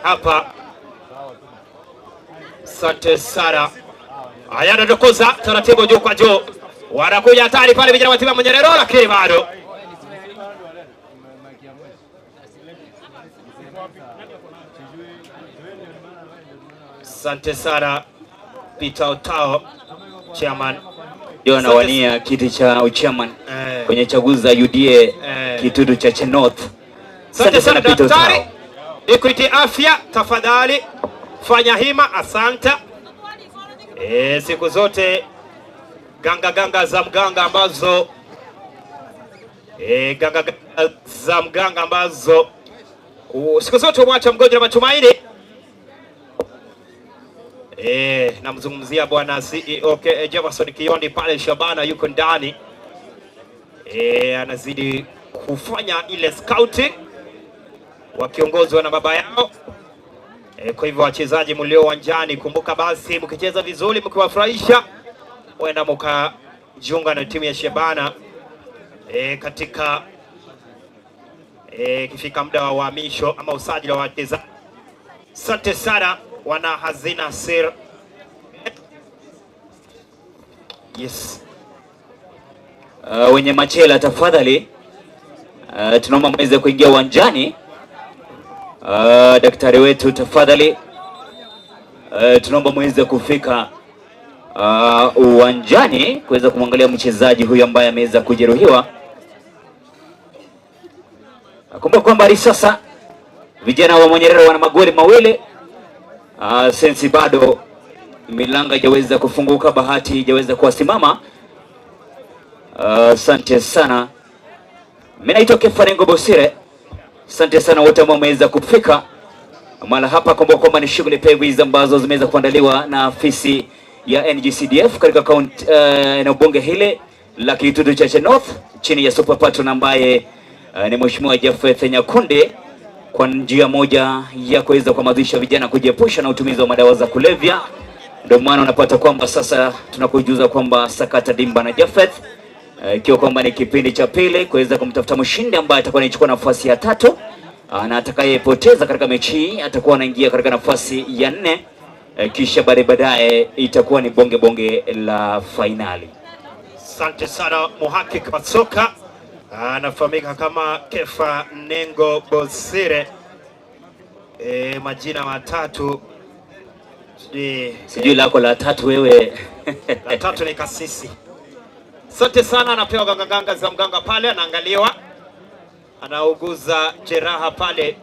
hapa. Asante sana. Haya, anadokoza taratibu juu kwa juu, wanakuja hatari pale vijana wa timu ya Monyerero, lakini bado Asante sana Peter Otao, chairman. Ndio anawania kiti cha uchairman kwenye chaguzi za UDA kitudu cha Chenorth. Asante sana daktari. Equity Afya, tafadhali fanya hima, asante. Siku zote ganga ganga za mganga ambazo ganga ganga za mganga ambazo siku zote umwacha mgonjwa na matumaini. Namzungumzia bwana CEO Jefferson Kiondi pale Shabana yuko ndani. Anazidi kufanya ile scouting wakiongozwa na baba yao. Kwa hivyo wachezaji mlio uwanjani, kumbuka basi mkicheza vizuri, mkiwafurahisha, huenda mkajiunga na timu ya Shabana katika kifika muda wa uhamisho ama usajili wa wachezaji. Asante sana wana Hazina Sir. Yes. Wenye machela tafadhali, tunaomba mweze kuingia uwanjani. Daktari wetu tafadhali, tunaomba mweze kufika uwanjani kuweza kumwangalia mchezaji huyu ambaye ameweza kujeruhiwa. Kumbuka kwamba hadi sasa vijana wa Monyerero wana magoli mawili. Sensi bado Milango haijaweza kufunguka, bahati haijaweza kuwasimama. Asante sana. Mimi naitwa Kefarengo Bosire. Asante sana wote ambao wameweza kufika mahala hapa. Kumbuka kwamba ni shughuli pevu hizi ambazo zimeweza kuandaliwa na afisi ya NGCDF katika kaunti eneo bunge hili la Kitutu Chache North chini ya super patron ambaye ni Mheshimiwa Japheth Nyakundi, kwa njia moja ya kuweza kuhamasisha vijana kujiepusha na utumizi wa madawa za kulevya. Ndio maana unapata kwamba sasa tunakujuza kwamba sakata dimba na Japheth, ikiwa kwamba ni kipindi cha pili kuweza kumtafuta mshindi ambaye atakuwa anachukua nafasi ya tatu, na atakayepoteza katika mechi hii atakuwa anaingia katika nafasi ya nne, kisha baadaye itakuwa ni bonge bonge la fainali. Asante sana muhakiki wa soka anafahamika kama Kefa Nengo Bosire. Majina matatu sijui Sijui lako la tatu wewe. La tatu ni kasisi. Asante sana, anapewa gangaganga za mganga pale, anaangaliwa, anauguza jeraha pale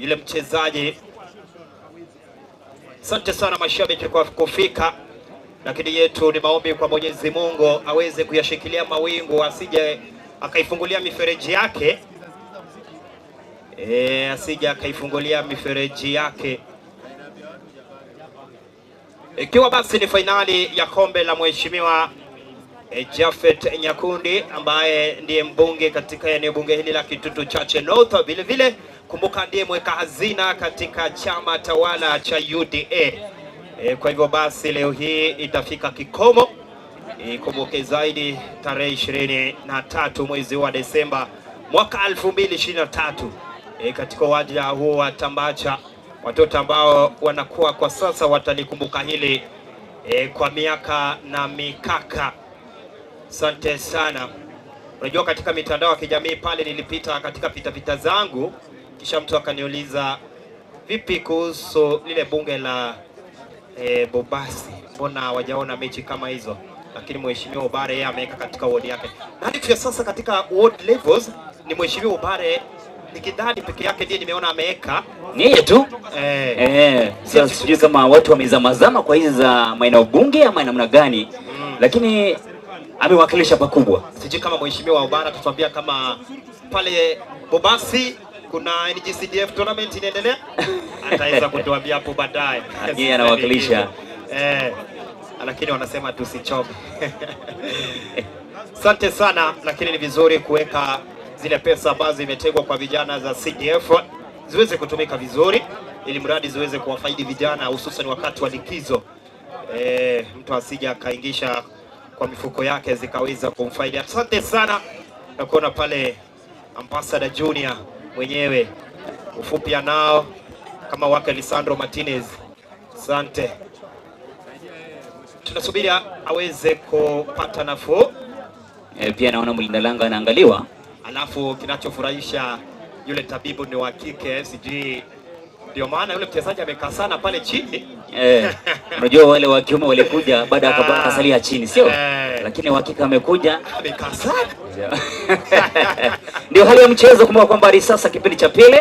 yule mchezaji. Asante sana mashabiki kwa kufika, lakini yetu ni maombi kwa Mwenyezi Mungu aweze kuyashikilia mawingu, asije akaifungulia mifereji yake, asije akaifungulia mifereji yake. Ikiwa basi ni fainali ya kombe la Mheshimiwa Japheth Nyakundi ambaye ndiye mbunge katika eneo bunge hili la Kitutu Chache North. Vile vile kumbuka ndiye mweka hazina katika chama tawala cha UDA. Kwa hivyo basi leo hii itafika kikomo. Ikumbuke zaidi tarehe 23 mwezi wa Desemba mwaka 2023, katika uwanja huo wa Tambacha. Watoto ambao wanakuwa kwa sasa watalikumbuka hili kwa miaka na mikaka. Asante sana. Unajua, katika mitandao ya kijamii pale nilipita katika pitapita zangu, kisha mtu akaniuliza vipi kuhusu lile bunge la Bobasi, mbona hawajaona mechi kama hizo? Lakini Mheshimiwa Obare yeye ameweka katika ward yake, na hadi kufikia sasa katika ward levels ni Mheshimiwa Obare nikidhani peke yake ndiye nimeona ameweka Ni yeye tu. Sasa sijui kama watu wamezamazama kwa hizi za maeneo bunge ama namna gani, lakini amewakilisha pakubwa. Sijui kama Mheshimiwa Obara atatuambia kama pale Bobasi kuna NGCDF tournament inaendelea, ataweza kutuambia hapo baadaye. Yeye anawakilisha. Lakini wanasema tusichome. Asante sana, lakini ni vizuri kuweka zile pesa ambazo zimetengwa kwa vijana za CDF ziweze kutumika vizuri, ili mradi ziweze kuwafaidi vijana hususan wakati wa likizo. Mtu asija akaingisha kwa mifuko yake zikaweza kumfaidi. Asante sana na kuona pale Ambassador Junior mwenyewe ufupi anao kama wake Lisandro Martinez. Asante, tunasubiri aweze kupata nafuu. Pia naona mlinda lango anaangaliwa. Alafu kinachofurahisha yule tabibu ni wa kike, sijui ndio maana yule mchezaji amekaa sana pale chini. Unajua wale wa kiume walikuja baada ya akasalia chini, sio? Lakini wa kike amekuja amekaa sana. Ndio hali ya mchezo. Kumbuka kwamba hadi sasa kipindi cha pili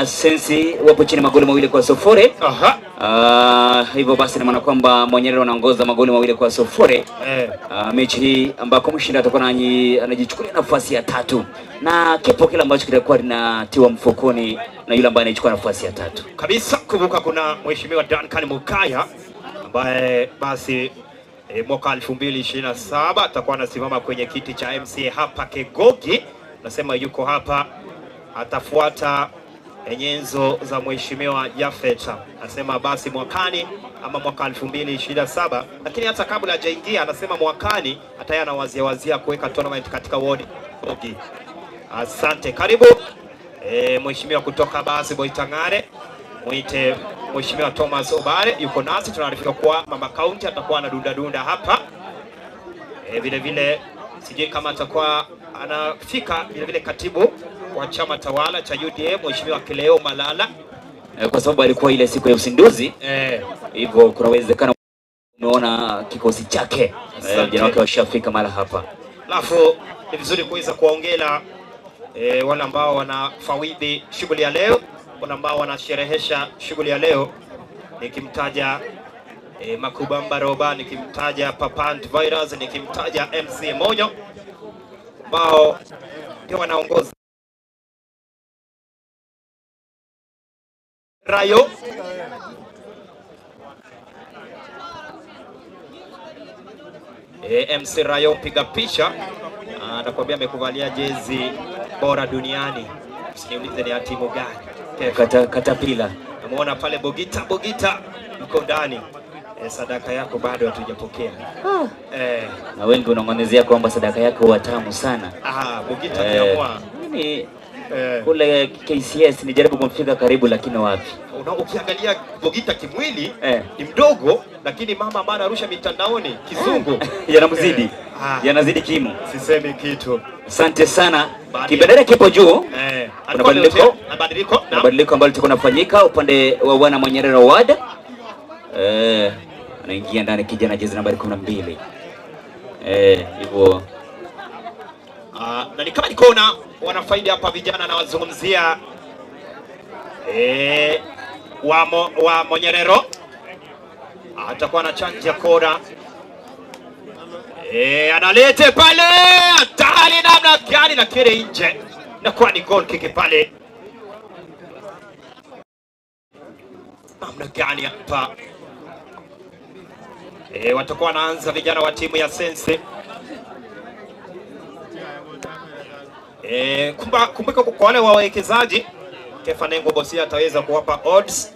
Sensi wapo chini magoli 2-0. Hivyo basi ni maana kwamba Mwanyerere wanaongoza magoli 2-0. Mechi hii ambako mshindi atakuwa anajichukulia nafasi ya tatu, na kipo kile ambacho kitakuwa linatiwa mfukoni na yule ambaye anaichukua nafasi ya tatu kabisa. Kumbuka kuna Mheshimiwa Duncan Mukaya ambaye basi mwaka 2027 atakuwa anasimama kwenye kiti cha MCA hapa Kegogi. Nasema yuko hapa, atafuata nyenzo za Mheshimiwa Japheth. Anasema basi mwakani ama mwaka 2027, lakini hata kabla hajaingia anasema mwakani hata yeye anawazia wazia kuweka tournament katika ward Kegogi. Asante, karibu Mheshimiwa kutoka basi Boitangare, mwite Mheshimiwa Thomas Obare yuko nasi. Tunaarifiwa kuwa mama county atakuwa anadunda dunda hapa. Vile vile sijui kama atakuwa anafika vile vile katibu wa chama tawala cha UDA Mheshimiwa Kileo Malala, kwa sababu alikuwa ile siku ya uzinduzi, hivyo kuna uwezekano umeona kikosi chake vijana wake washafika mara hapa. Alafu ni vizuri kuweza kuwaongela wale ambao wanafawidhi shughuli ya leo, wale ambao wanasherehesha shughuli ya leo. Nikimtaja Makubamba Roba, nikimtaja Papant Virus, nikimtaja MC Monyo ambao ndio wanaongoza. Rayo MC Rayo mpiga picha anakuambia amekuvalia jezi bora duniani. Usiniulize ni ya timu gani. Katapila. Namuona pale Bogita, Bogita yuko ndani. Sadaka yako bado hatujapokea. Na wengi unangonezea kwamba sadaka yako huwa tamu sana. Bogita akiamua. Mimi kule KCS nijaribu kumfika karibu lakini wapi. Ukiangalia Bogita kimwili ni mdogo, lakini mama ambaye anarusha mitandaoni kizungu yanamzidi. Yanazidi kimo. Sisemi kitu. Asante sana. Kibendera kipo juu. Kuna badiliko. Mabadiliko ambayo litakuwa nafanyika upande wa wana Manyerere Ward. Anaingia ndani kijana jezi nambari 12. Hivyo. Na ni kama nikaona wanafaidi hapa vijana na wazungumzia wa Monyerero. Atakuwa na chanja kona. Analete pale hatari namna gani, lakini nje na kwa ni goal kick pale. Namna gani hapa? Watakuwa wanaanza vijana wa timu ya Sense. Kumbuka kwa wale wawekezaji, Kefa Nengo Bosia ataweza kuwapa odds.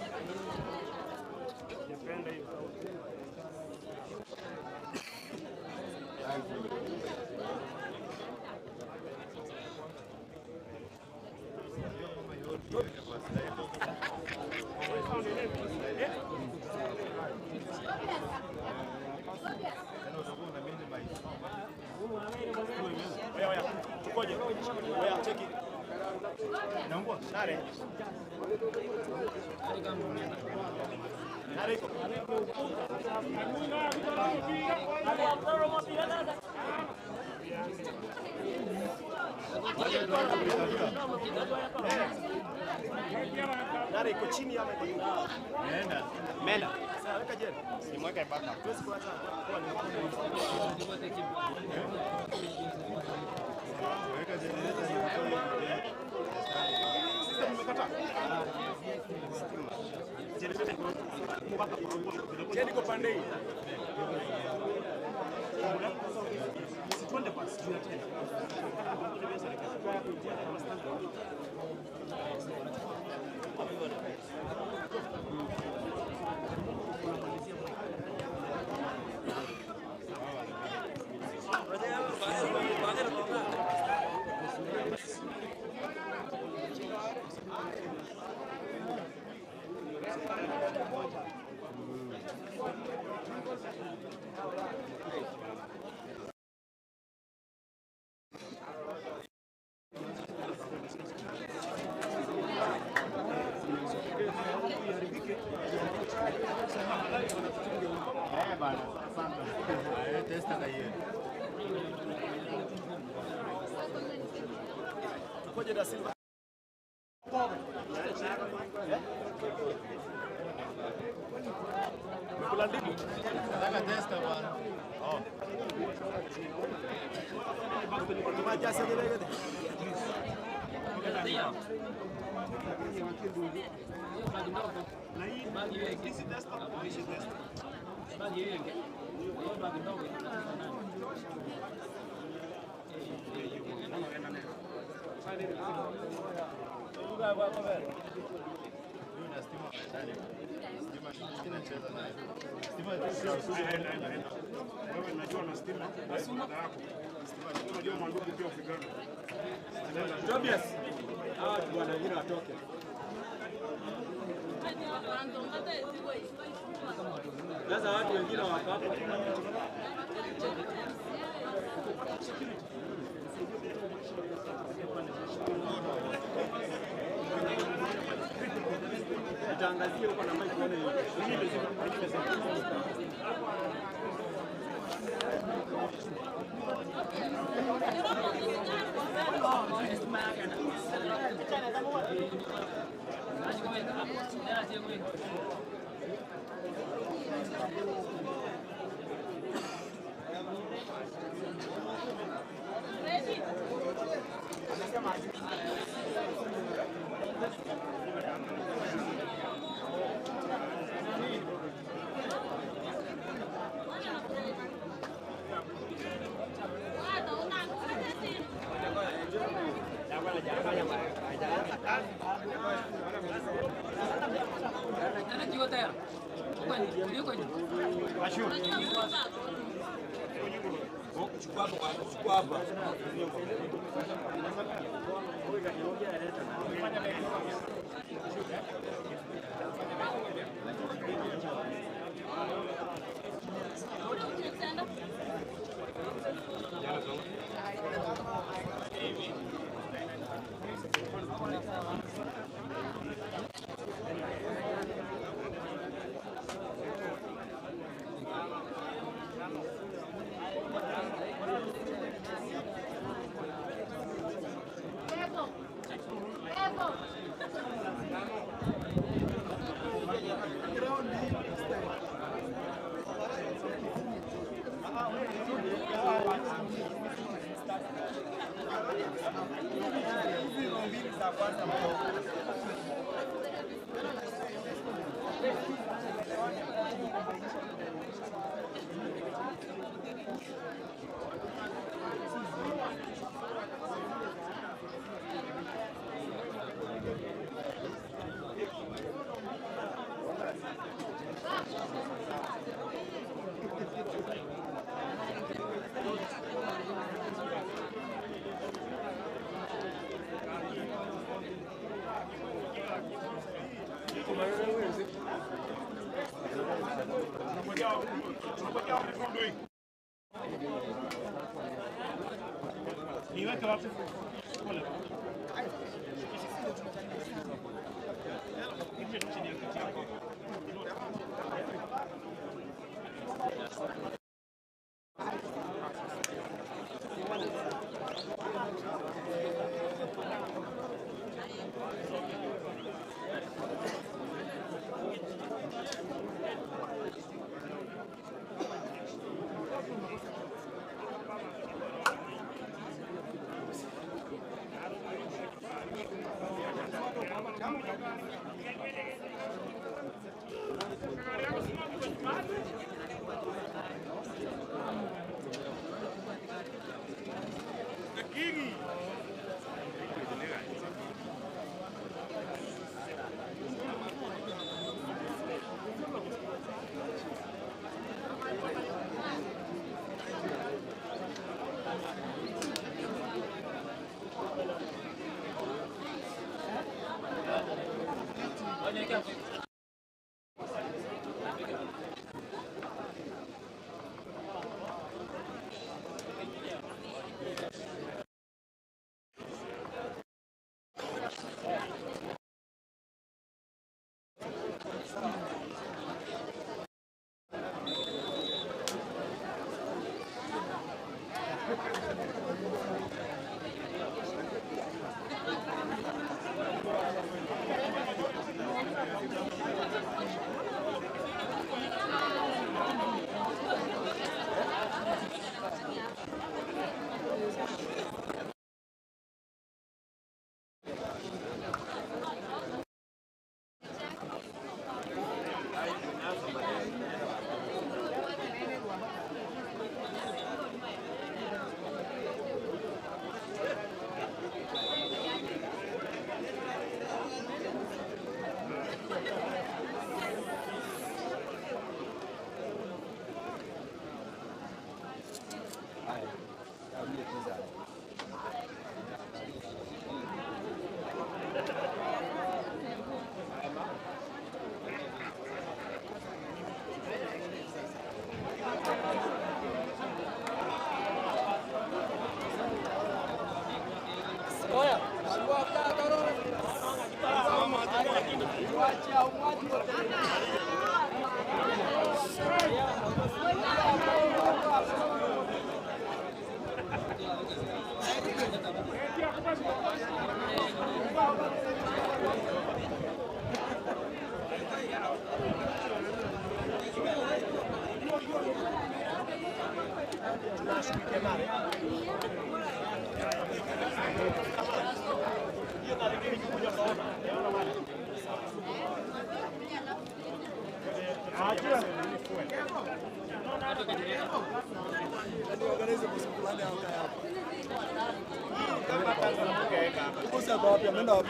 Bosi hapa wapi? Ameenda wapi?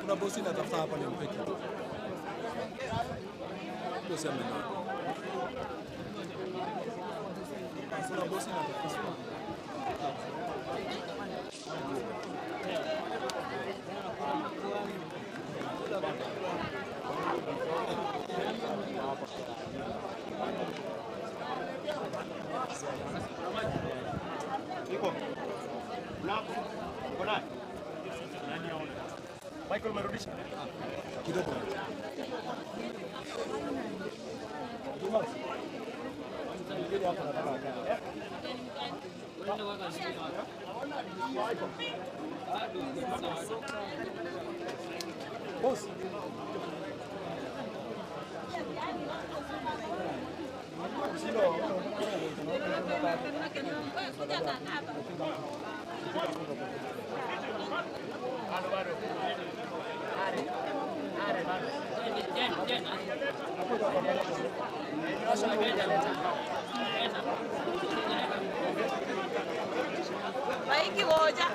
Kuna bosi natafuta hapa nimpe kitu. Bosi ameenda wapi? Kuna bosi natafuta. Iko. Black. Uko naye? Michael umerudisha? Kidogo. Boss. Maiki moja.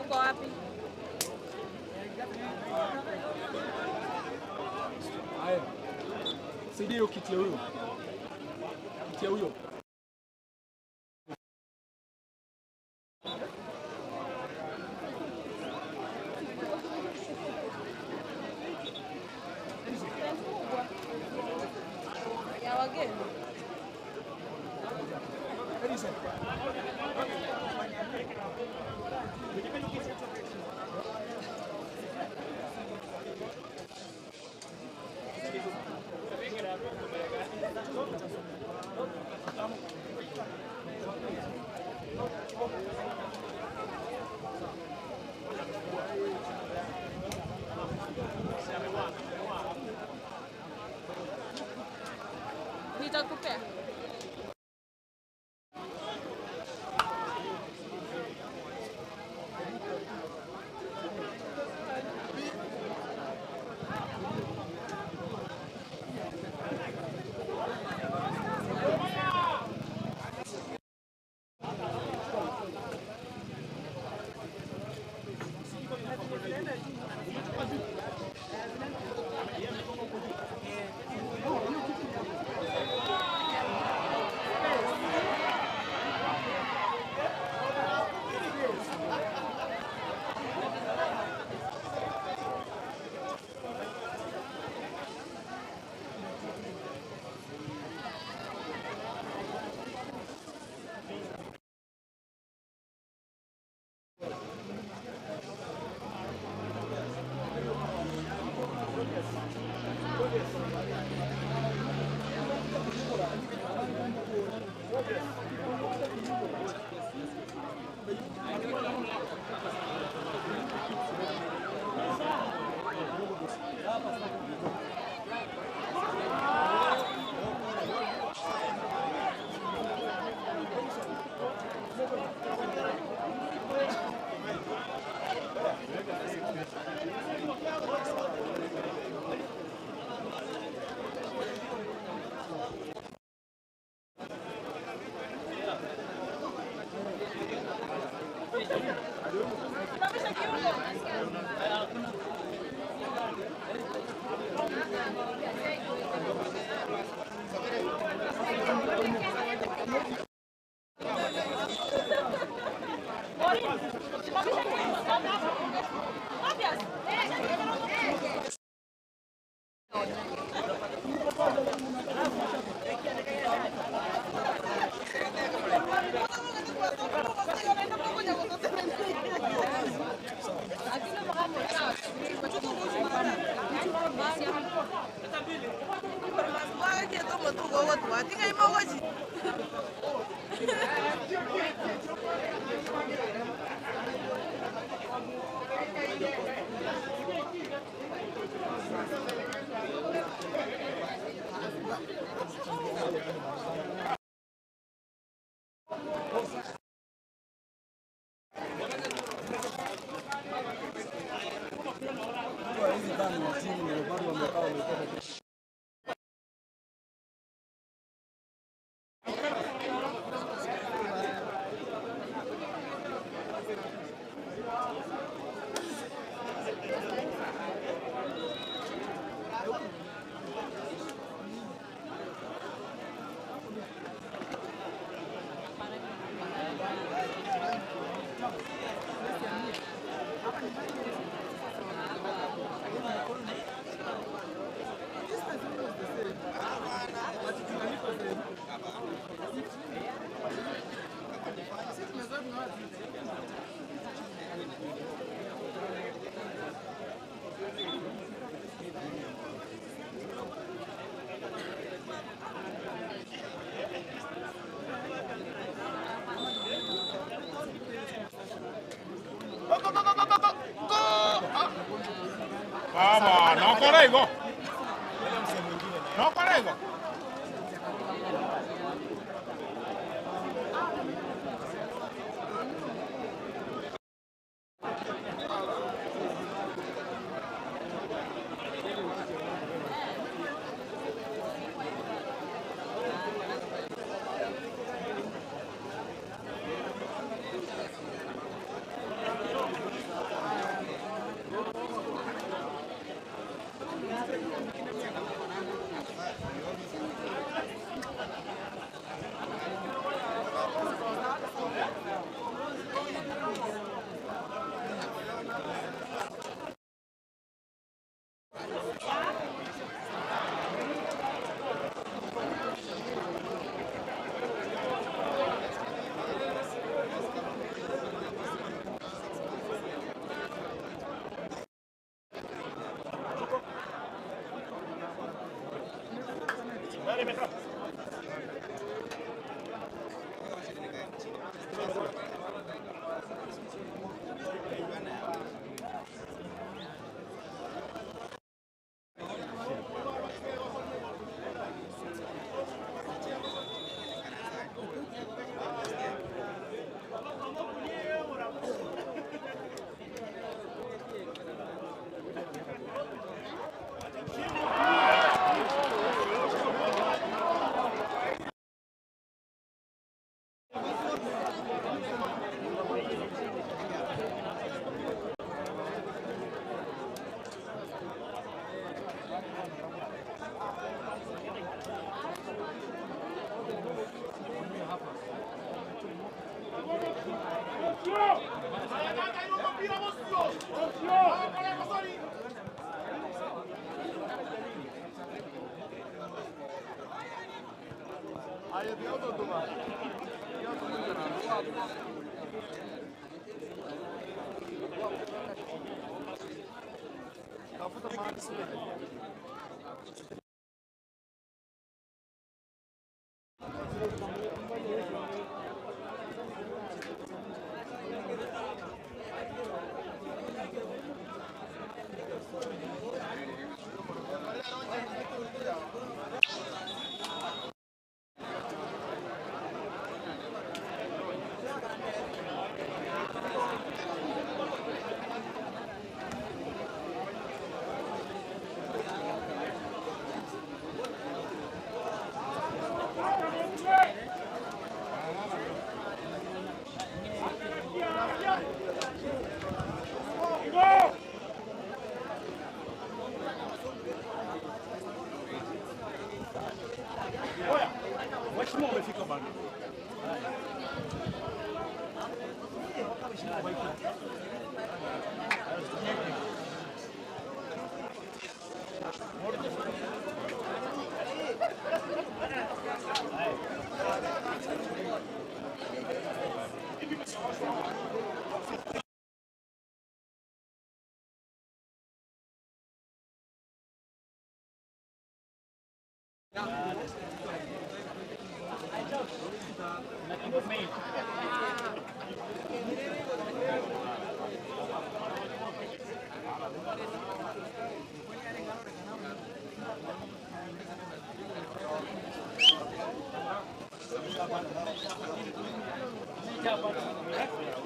Uko wapi? Haya. Saidia hiyo kiti ya huyo. Kiti ya huyo. Ya wageni. Nitakupea. Vamos, no corrego. No corrego.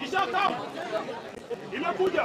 Ishaka imekuja.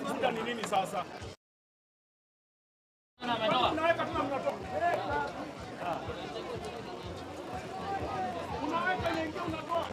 Muda ni nini sasa? Unaweka tena mnatoka. Unaweka inaingia unatoa.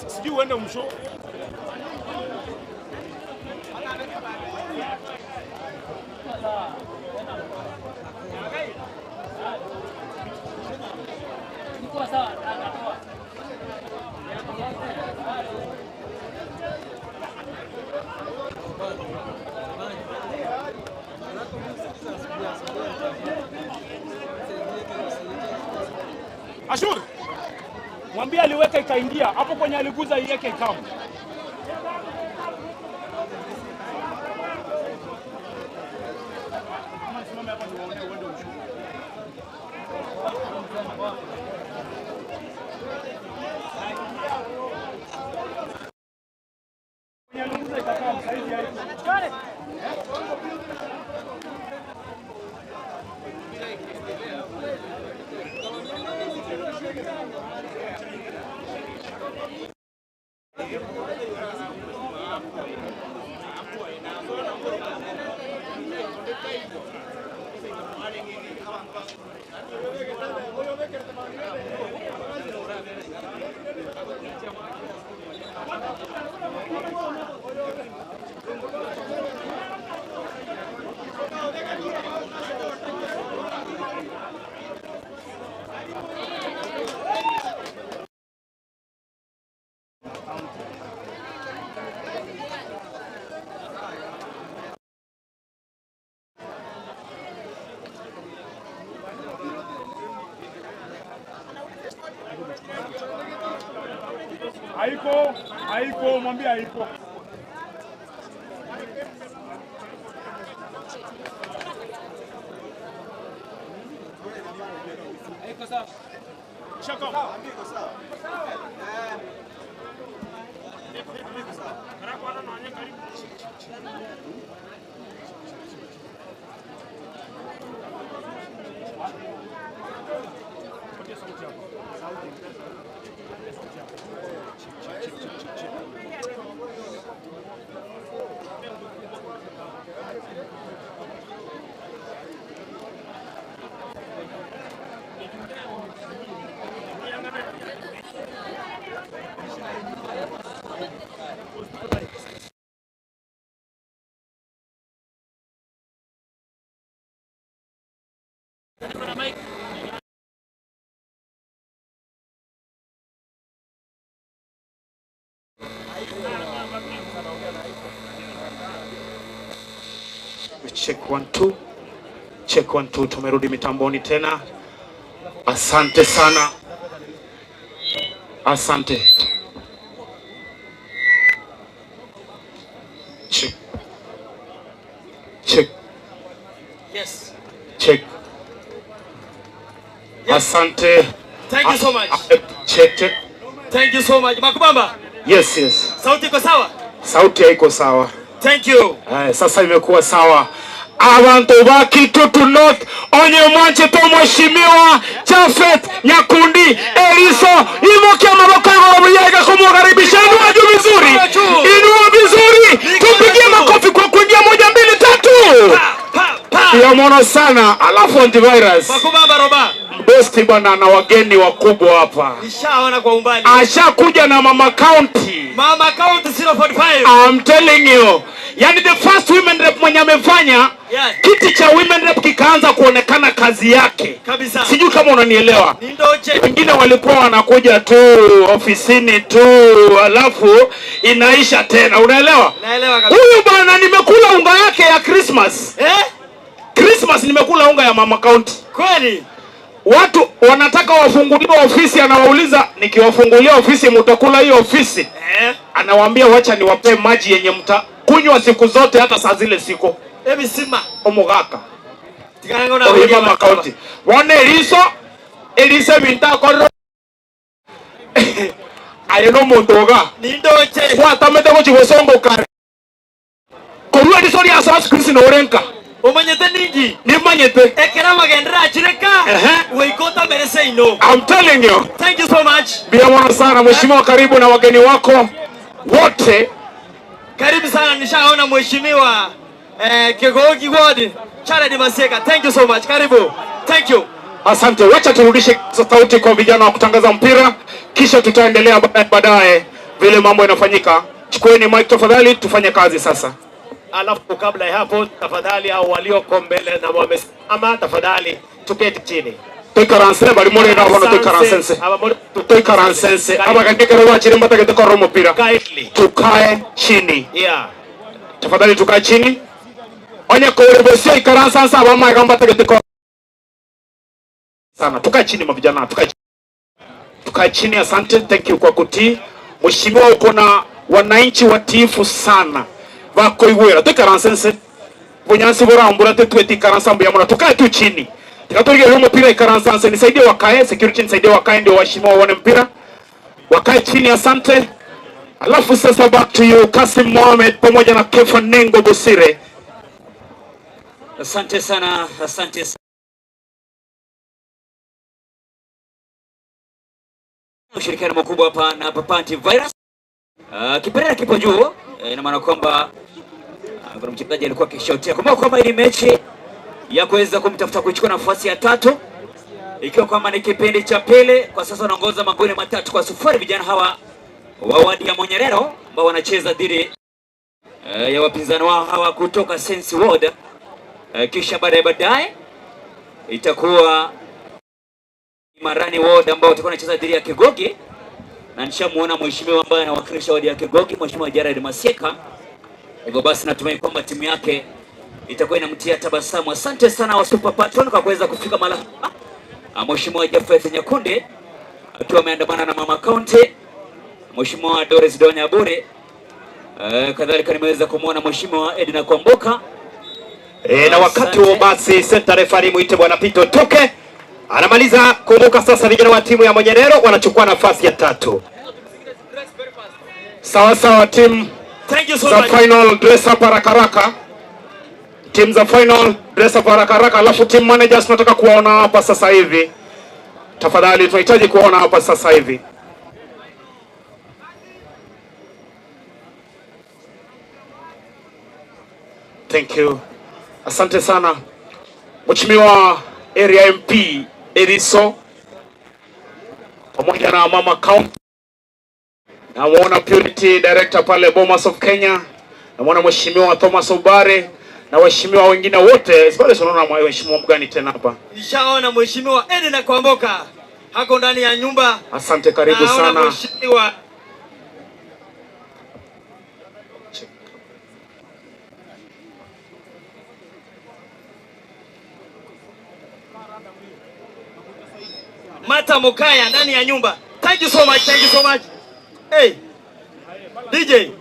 Sijui uende msho. Ashur, mwambie aliweka ikaingia hapo kwenye aliguza iweke ikamu. Simame hapa niwaone uende ushuke. Kwenye aliguza ikakaa saizi hapo. Haiko, haiko, mwambie haiko. Haiko sawa. Shaka. Haiko sawa. Check 1 2. Check 1 2, tumerudi mitamboni tena. Asante sana. Asante. Check. Check. Yes. Check. Yes. Asante. Thank you so much. Check, check. Thank you so much. Makubamba. Yes, yes. Sauti iko sawa? Sauti haiko sawa. Thank you. Sasa imekuwa sawa. Abantu ba Kitutu North onye mwanche to mheshimiwa Jafet Nyakundi Eliso imoke maboko yego kumukaribisha. Inua juu vizuri. Inua vizuri. Tupigie makofi kwa kuingia 1 2 3. Ya mono sana. Alafu antivirus. Makubamba roba. Besti bwana na wageni wakubwa hapa. Nishaona kwa umbali. Ashakuja na Mama County. Mama County 045. I'm telling you. Yani the first women rep mwenye amefanya, yeah. Kiti cha women rep kikaanza kuonekana kazi yake. Kabisa. Sijui kama unanielewa. Wengine walikuwa wanakuja tu ofisini tu alafu inaisha tena. Unaelewa? Naelewa kabisa. Huyu bwana nimekula unga yake ya Christmas. Eh? Christmas nimekula unga ya Mama County. Kweli? Watu wanataka wafunguliwe ofisi, anawauliza nikiwafungulia ofisi mtakula hiyo ofisi? Eh? Anawaambia wacha niwape maji yenye mtakunywa siku zote hata saa zile siku. Ebi sima. Omugaka. Tikananga na Mama County. Wone Eliso, Elise binta korro. Aye no mundoga. Nindoche. Kwa tamete ko chibosongo kare. Korwa Eliso ria sa Kristo no orenka. Umanyete ningi. Nimanyete. Ekera magendera achireka. Weikota merese ino. I'm telling you. Thank you so much. Bila sana mheshimiwa, karibu na wageni wako wote. Karibu sana, nishaona mheshimiwa Kegogi Ward Charles Maseka. Thank you so much. Karibu. Thank you. Asante. Wacha turudishe sauti kwa vijana wa kutangaza mpira, kisha tutaendelea baadaye vile mambo yanafanyika. Chukueni mic tafadhali, tufanye kazi sasa. Alafu kabla ya hapo tafadhali, au walioko mbele na wamesimama tafadhali tuketi chini. Toikaranse bali more na wono toikaranse. Toikaranse abagandika roba chini mbatagete kwa mpira. Tukae chini. Yeah. Tafadhali tukae chini. Onye korebosio ikaransa sasa ba mai gamba tagete kwa sana. Tukae chini mavijana, tukae chini. Tukae chini, asante. Thank you kwa kutii. Mheshimiwa, uko na wananchi watiifu sana. Bako igwera toikaranse. Bunyansi bora ambura tetweti ikaransa mbuya mona. Tukae tu chini. Tikatorige huo mpira ikaransa, nisaidie wakae, security nisaidie wakae ndio waheshimiwa waone mpira. Wakae chini, asante. Alafu sasa back to you Kasim Mohamed pamoja na Kefa Nengo Bosire. Asante sana, asante sana. Ushirikiano mkubwa hapa na Papa Antivirus. Kiperera kipo juu, ina maana kwamba kuna mchezaji alikuwa akishautia. Kumbuka kwamba ile mechi ya kuweza kumtafuta kuchukua nafasi ya 3, ikiwa kwamba ni kipindi cha pili. Kwa sasa wanaongoza magoli 3-0 vijana hawa wa wadi ya Monyerero ambao wanacheza dhidi ya wapinzani wao hawa kutoka Sensi Ward. Kisha baadaye itakuwa Marani Ward ambao watakuwa wanacheza dhidi ya Kegogi, na nishamuona mheshimiwa ambaye anawakilisha wadi ya Kegogi, Mheshimiwa Jared Masieka. Hivyo basi natumai kwamba timu yake itakuwa inamtia tabasamu. Asante sana wa Super Patron kwa kuweza kufika mahali hapa. Mheshimiwa Jafeth Nyakundi akiwa ameandamana na Mama County Mheshimiwa Doris Donya Bure. Kadhalika nimeweza kumwona Mheshimiwa Edna Kwamboka. Na wakati huo basi center referee muite bwana Pito Toke anamaliza. Kumbuka sasa vijana wa timu ya Monyerero wanachukua nafasi ya tatu. Sawa sawa, timu Thank you so za much. Final dress up haraka haraka. Timu za final dress up haraka haraka, alafu team managers tunataka kuwaona hapa sasa hivi. Tafadhali tunahitaji kuwaona hapa sasa hivi. Thank you. Asante sana. Mheshimiwa Area MP Eriso pamoja na Mama County. Namuona Purity Director pale Bomas of Kenya. Namuona Mheshimiwa Thomas Obare na waheshimiwa wengine wote. Sibale, tunaona mheshimiwa mgani tena hapa? Nishaona Mheshimiwa Edna Kwamboka hako ndani ya nyumba. Asante, karibu Naona sana. Mheshimiwa Mata Mokaya ndani ya nyumba. Thank you so much, thank you so much. Hey, DJ.